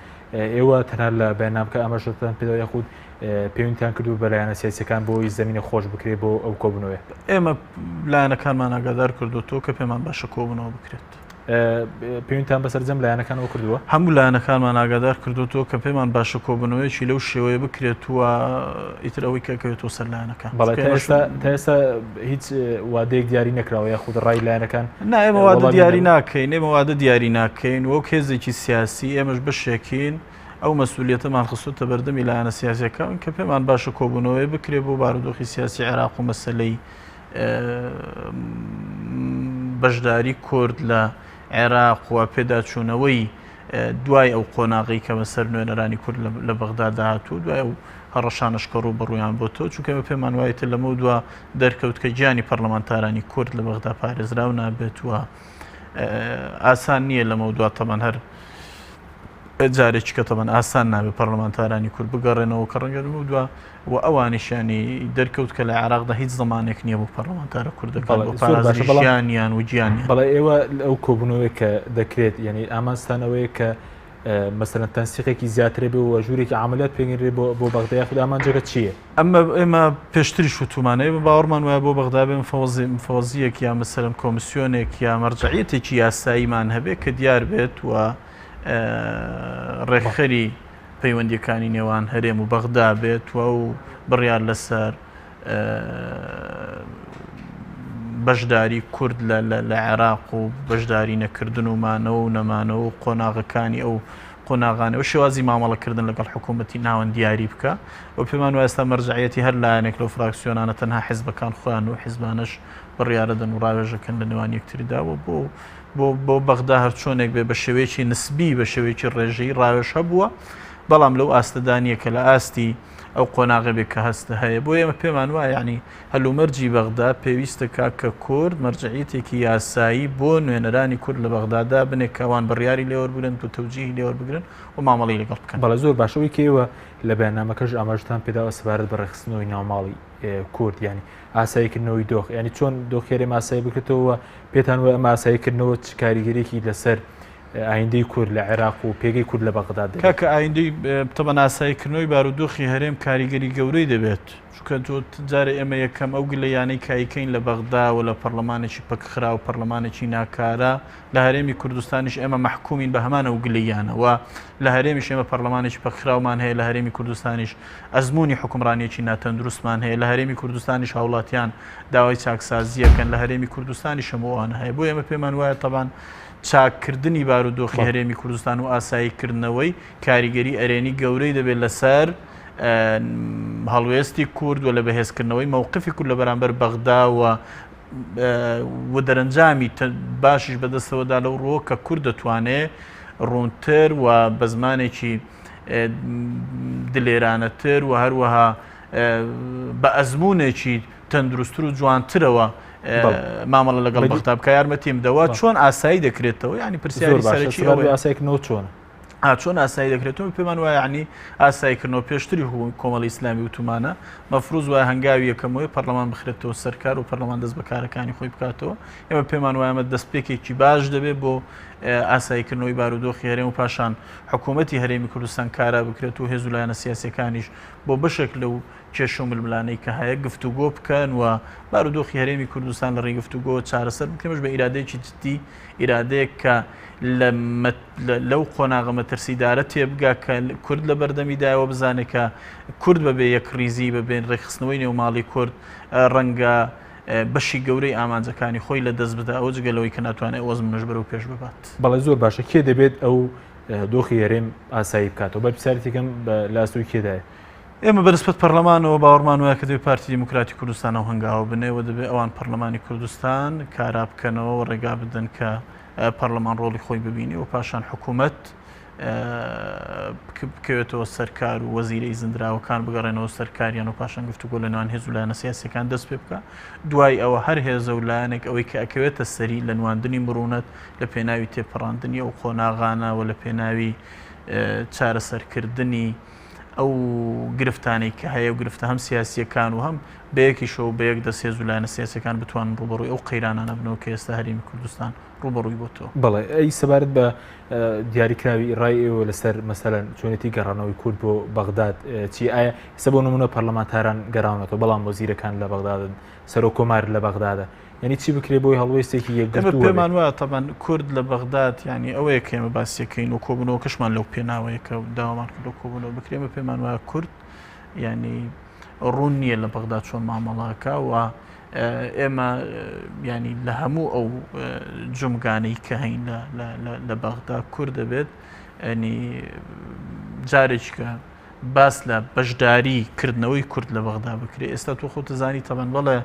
ئێوە تەنها لە بەیاننامەکە ئاماژەتان پێدا یاخود پەیوەندیتان کردو بە لایەنە سیاسیەکان بۆ ئەوەی زەمینە خۆش بکرێ بۆ ئەو کۆبوونەوەیە؟ ئێمە لایەنەکانمان ئاگادار کردوەوە کە پێمان باشە کۆبوونەوە بکرێت. پەیوەندیتان بە سەرجەم لایەنەکانەوە کردووە؟ هەموو لایەنەکانمان ئاگادار کردوەوە کە پێمان باشە کۆبوونەوەیەکی لەو شێوەیە بکرێت و ئیتر ئەوەی کە کەوێتەوە سەر لایەنەکان. بەڵێ تا ئێستا هیچ وادەیەک دیاری نەکراوە یاخود ڕای لایەنەکان؟ نا ئێمە وادە دیاری ناکەین، ئێمە وادە دیاری ناکەین، وەک هێزێکی سیاسی ئێمەش بەشێکین ئەو مەسئولیەتەمان خستووەتە بەردەمی لایەنە سیاسیەکان کە پێمان باشە کۆبوونەوەی بکرێ بۆ بارودۆخی سیاسی عێراق و مەسەلەی بەشداری کورد لە عێراق و پێداچوونەوەی دوای ئەو قۆناغی کە بەسەر نوێنەرانی کورد لە بەغدا داهاتوو دوای ئەو هەڕەشانەش کە ڕووبەڕوویان بۆتەوە چونکە ئێمە پێمان وایە تر لەمە دوا دەرکەوت کە گیانی پەرلەمانتارانی کورد لە بەغدا پارێزراو نابێت و ئاسان نییە لەمە دوا تەمان هەر جارێکی کە تەمان ئاسان نابێت پەرلەمانتارانی کورد بگەڕێنەوە کە ڕەنگە لەمە دوا و ئەوانیشیانی دەرکەوت کە لە عێراقدا هیچ زمانێک نییە بۆ پەرلەمانتارە کوردەکان بۆ پاراستنی ژیانیان و گیانیان. بەڵێ ئێوە ئەو کۆبوونەوەی کە دەکرێت یعنی ئامانجتان ئەوەیە کە مەسەلەن تەنسیقێکی زیاترە بێ و ژوورێکی عملیات پێگەنرێ بۆ بۆ بەغدا یاخود ئامانجەکە چییە؟ ئەمە ئێمە پێشتریش وتومانە ئێمە باوەڕمان وایە بۆ بەغدا بێ مفەوەزی مفەوەزییەک یا مەسەلەن کۆمیسیۆنێک یا مەرجەعیەتێکی یاساییمان هەبێ کە دیار بێت و ڕێکخەری پەیوەندییەکانی نێوان هەرێم و بەغدا بێت و بڕیار لەسەر بەشداری کورد لە عێراق و بەشداری نەکردن و مانەوە و نەمانەوە و قۆناغەکانی ئەو قۆناغانە و شێوازی مامەڵەکردن لەگەڵ حکوومەتی ناوەند دیاری بکە و پێمان وایە ئێستا مەرجەعیەتی هەر لایەنێک لەو فراکسیۆنانە تەنها حزبەکان خۆیان و حزبانەش بڕیارەدەن و ڕاوێژەکەن لە نێوان یەکتریدا و بۆ بۆ بۆ بەغدا هەرچۆنێک بێ بە شێوەیەکی نسبی بە شێوەیەکی ڕێژەیی ڕاوێژ هەبووە بەڵام لەو ئاستەدا نییە کە لە ئاستی ئەو قۆناغە بێ کە هەست هەیە بۆ ئێمە پێمان وایە یعنی هەلومەرجی بەغدا پێویستە کا کە کورد مەرجەعیەتێکی یاسایی بۆ نوێنەرانی کورد لە بەغدا دابنێ کە ئەوان بڕیاری لێوەربگرن و تەوجیهی لێوەربگرن و مامەڵەی لەگەڵ بکەن. بەڵێ زۆر باشە ئەوەی کە ئێوە لە بەیاننامەکەش ئاماژەتان پێداوە سەبارەت بە ڕێکخستنەوەی ناوماڵی کورد یانی ئاساییکردنەوەی دۆخ یانی چۆن دۆخی هەرێم ئاسایی بکرێتەوە و پێتان وایە ئەم ئاساییکردنەوە چ کاریگەریەکی لەسەر ئایندەی کورد لە عێراق و پێگەی کورد لە بەغدا دەبێت؟ کاکە ئایندەی تەبەن ئاساییکردنەوەی بارودۆخی هەرێم کاریگەری گەورەی دەبێت چونکە تۆ جارێ ئێمە یەکەم ئەو گلەیانەی کە ئەیکەین لە بەغدا و لە پەرلەمانێکی پەکخراو پەرلەمانێکی ناکارا لە هەرێمی کوردستانیش ئێمە مەحکومین بە هەمان ئەو گلەیانە و لە هەرێمیش ئێمە پەرلەمانێکی پەکخراومان هەیە لە هەرێمی کوردستانیش ئەزموونی حوکمڕانیەکی ناتەندروستمان هەیە لە هەرێمی کوردستانیش هاوڵاتیان داوای چاکسازیەکەن لە هەرێمی کوردستانیش هەموو ئەوانە هەیە بۆ ئێمە پێمان وایە تەبان چاککردنی بارودۆخی هەرێمی کوردستان و ئاساییکردنەوەی کاریگەری ئەرێنی گەورەی دەبێت لەسەر هەڵوێستی کورد و لە بەهێزکردنەوەی مەوقفی کورد لە بەرامبەر بەغدا و و دەرەنجامی باشیش بەدەستەوەدا لەو ڕووە کە کورد دەتوانێ ڕوونتر و بە زمانێکی دلێرانەتر و هەروەها بە ئەزموونێکی تەندروستتر و جوانترەوە مامەڵە لەگەڵ بەغدا بکە یارمەتیم دەوە چۆن ئاسایی دەکرێتەوە ینی پرسیاری سەرەکی ئاسایکردنەوە چۆنە؟ چۆن ئاسایی دەکرێتەوە پێمان وایە ینی ئاساییکردنەوە پێشتری کۆمەڵی ئیسلامی وتومانە مەفروز وایە هەنگاوی یەکەمەوەی پەرلەمان بخرێتەوە سەرکار و پەرلەمان دەست بەکارەکانی خۆی بکاتەوە ئێمە پێمان وایە دەستپێکێکی باش دەبێت بۆ ئاساییکردنەوەی بارودۆخی هەرێم و پاشان حکوومەتی هەرێمی کوردستان کارا بکرێت و هێز و لایەنە سیاسەکانیش بۆ بەشێک لەو کێشە و ململانێی کە هەیە گفتوگۆ بکەن و بارودۆخی هەرێمی کوردستان لە ڕێی گفتوگۆ چارەسەر بکرێت بە ئیرادەیەکی جدی ئیرادەیەک کە لەو قۆناغە مەترسیدارە تێبگا کە کورد لە بەردەمیدایەوە بزانێت کە کورد بەبێ یەکڕیزی بەبێن ڕێکخستنەوەی نێوماڵی کورد ڕەنگە بەشی گەورەی ئامانجەکانی خۆی لە دەست بدا ئەو جگە لەوەی کە ناتوانێت ئەزمونەش بەرەو پێش ببات. بەڵێ زۆر باشە کێ دەبێت ئەو دۆخی هەرێم ئاسایی بکاتەوە بەرپرسیارێتیەکەم لە ئەستۆی کێدایە؟ ئێمە بەنسبەت پەرلەمانەوە باوەڕمان وایە کە دەبێت پارتی دیموکراتی کوردستان ئەو هەنگاوە بنێ و دەبێت ئەوان پەرلەمانی کوردستان کارا بکەنەوە و ڕێگا بدەن کە پەرلەمان ڕۆڵی خۆی ببینی و پاشان حکوومەت بکەوێتەوە سەرکار و وەزیرە ئیزندراوەکان بگەڕێنەوە سەرکاریان و پاشان گفتوگۆ لە نێوان هێز و لایەنە سیاسەکان دەست پێ بکە دوای ئەوە هەر هێزە و لایەنێک ئەوەی کە ئەکەوێتە سەری لە نواندنی مڕونەت لە پێناوی تێپەڕاندنی ئەو قۆناغانە و لە پێناوی چارەسەرکردنی ئەو گرفتانەی کە هەیە و گرفتە هەم سیاسییەکان و هەم بەیەکیشەوە بە یەک دەست هێز و لایەنە سیاسیەکان بتوانن ڕووبەڕووی ئەو قەیرانانە بنەوە کە ئێستا هەرێمی کوردستان ڕووبەڕووی بۆتەوە. بەڵێ ئەی سەبارەت بە دیاریکراوی ڕای ئێوە لەسەر مەسەلەن چۆنێتی گەڕانەوەی کورد بۆ بەغداد چی ئایا ئێستا بۆ نمونە پەرلەمانتاران گەراونەتەوە بەڵام وەزیرەکان لە بەغدادن سەرۆک کۆمار لە بەغدادە یعنی چی بکرێ بۆی هەڵوێستێکی یەکگرتوو پێمان وایە تەبەن کورد لە بەغداد ینی ئەوەیە کە ئێمە باسیەکەین و کۆبوونەوەکەشمان لەو پێناوەیە کە داوامان کردو کۆبوونەوە بکرێ ئێمە پێمان وایە کورد ینی ڕوون نییە لە بەغداد چۆن مامەڵەکە و ئێمە ینی لە هەموو ئەو جومگانەی کە هەین لە بەغدا کورد دەبێت ینی جارێکە باس لە بەشداری کردنەوەی کورد لە بەغدا بکرێت ئێستا تۆ خۆت زانی تەبەن بەڵێ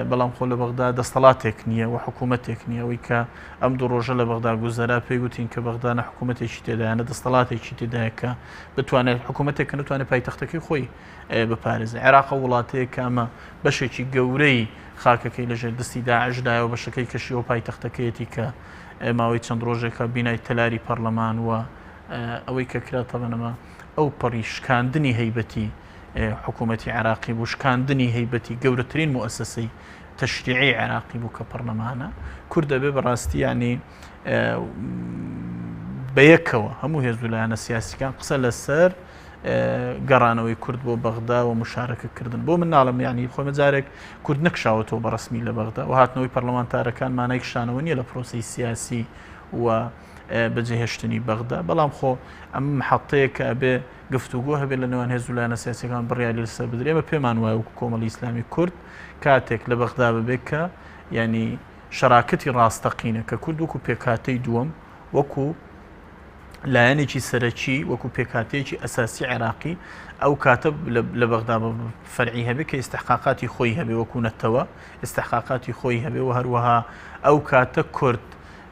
بەڵام خۆ لە بەغدا دەستەڵاتێک نییە و حکوومەتێک نییە ئەوەی کە ئەم دوو ڕۆژە لە بەغدا گوزەرا پێی گوتین کە بەغدا نە حکوومەتێکی تێدایە نە دەستەڵاتێکی تێدایە کە بتوانێت حکوومەتێک کە نتوانێت پایتەختەکەی خۆی بپارێزێ عێراق وڵاتەیە کە ئەمە بەشێکی گەورەی خاکەکەی لەژێر دەستی داعشدایە و بەشەکەی کەشیەوە پایتەختەکەیەتی کە ماوەی چەند ڕۆژێکە بینای تەلاری پەرلەمان و ئەوەی کە کرا تەبەن ئەمە ئەو پەڕی شکاندنی هەیبەتی حکوومەتی عێراقی بوو شکاندنی هەیبەتی گەورەترین موئەسەسەی تەشریعی عێراقی بوو کە پەرلەمانە کورد دەبێ بەڕاستی ینی بەیەکەوە هەموو هێز و لایەنە سیاسیکان قسە لەسەر گەڕانەوەی کورد بۆ بەغدا و مشارەکەکردن بۆ من ناڵم ینی خۆمە جارێک کورد نەکشاوەتەوە بە ڕسمی لە بەغدا و هاتنەوەی پەرلەمانتارەکان مانای کشانەوە نییە لە پرۆسی سیاسی و بەجێهێشتنی بەغدا، بەڵام خۆ ئەمە محەتەیە کە ئەبێ گفتوگۆ هەبێت لە نێوان هێز و لایەنە سیاسیەکان بڕیاری لەسەر بدرێ ئێمە پێمان وایە وەکو کۆمەڵی ئیسلامی کورد کاتێک لە بەغدا ببێت کە ینی شەراکەتی ڕاستەقینە کە کورد وەکو پێکهاتەی دووەم وەکو لایەنێکی سەرەکی وەکو پێکهاتەیەکی ئەساسی عێراقی ئەو کاتە لە بەغدا بە فەرعی هەبێ کە ئیستحقاقاتی خۆی هەبێ وەکو نەتەوە ئیستحقاقاتی خۆی هەبێ و هەروەها ئەو کاتە کورد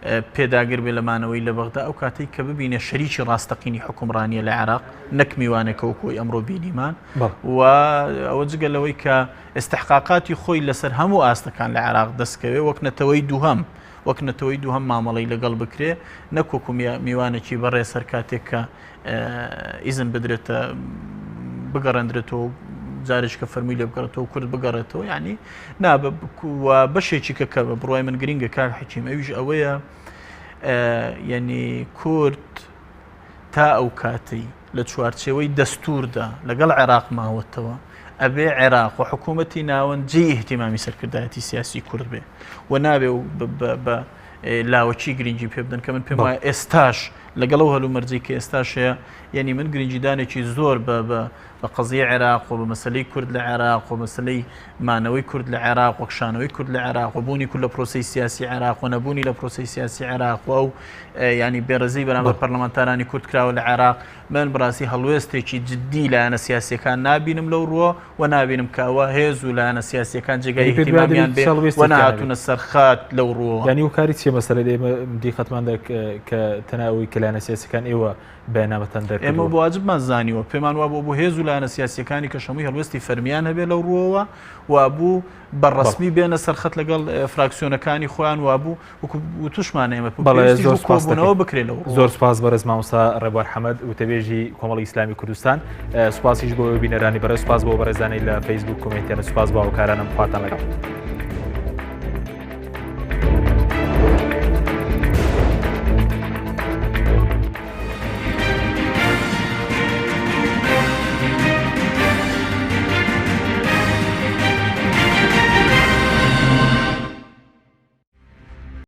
پێداگر بێ لە مانەوەی لە بەغدا ئەو کاتەی کە ببینێ شەریکی ڕاستەقینی حوکمڕانیە لە عێراق نەک میوانێکە وەکو ئەوەی ئەمڕۆ بینیمان و ئەوە جگە لەوەی کە ئیستحقاقاتی خۆی لەسەر هەموو ئاستەکان لە عێراق دەستکەوێ وەک نەتەوەی دووهەم وەک نەتەوەی دووهەم مامەڵەی لەگەڵ بکرێ نەک وەکو میوانێکی بەڕێز هەر کاتێک کە ئیزن بدرێتە بگەڕێندرێتەوە جارێک کە فەرمووی لێ بگەڕێتەوە کورد بگەڕێتەوە یعنی نا بەشێکی کە کە بە بڕای من گرنگە کاک حکیم ئەویش ئەوەیە یعنی کورد تا ئەو کاتەی لە چوارچێوەی دەستوردا لەگەڵ عێراق ماوەتەوە ئەبێ عێراق و حکوومەتی ناوەند جێ احتیمامی سەرکردایەتی سیاسی کورد بێ و نابێ بە لاوەکی گرنگی پێ بدەن کە من پێم وایە ئێستاش لەگەڵ ئەو هەلومەرجەی کە ئێستاش هەیە یعنی من گرنگیدانێکی زۆر بە بە بە قەزیەی عێراق و بە مەسەلەی کورد لە عێراق و مەسەلەی مانەوەی کورد لە عێراق و کشانەوەی کورد لە عێراق و بوونی کورد لە پرۆسەی سیاسی عێراق و نەبوونی لە پرۆسەی سیاسی عێراق و ئەو ینی بێڕێزی بەرامبەر پەرلەمانتارانی کورد کراوە لە عێراق من بڕاستی هەڵوێستێکی جددی لایەنە سیاسیەکان نابینم لەو ڕووە و نابینم کە ئەوە هێز و لایەنە سیاسیەکان جێگای ئیهتیمامیان بێ و نەهاتوونە سەر خات لەو ڕووەوە. یانی هۆکاری چیە مەسەلەن ئێمە دیقەتمان دا کە تەنها ئەوەی کە لایەنە سیاسیەکان ئێوە بەیاننامەتان دەرکردووە. ئێمە بە واجبمان زانیوە، پێمان وابووە بۆ هێز و لایەنە سیاسیەکانی کەش هەمووی هەڵوێستی فەرمیان هەبێ لەو ڕووەوە، وابوو بە ڕەسمی بێنە سەر خەت لەگەڵ فراکسیۆنەکانی خۆیان، وابوو وەکو وتوشمان ئێمە بەڵێ پێویستیش زۆر بوو سوپاس کۆبوونەوە دەکەین. بکرێ لەو ڕووەوە. زۆر سوپاس بەڕێز مامۆستا ڕێبوار حەمەد وتەبێژی کۆمەڵی ئیسلامی کوردستان سوپاسیش بۆ بینەرانی بەڕێز سوپاس بۆ بەڕێزانەی لە فەیسبوک کۆمێنتیان سوپاس بۆ هاوکارانم خواتان لەگەڵ.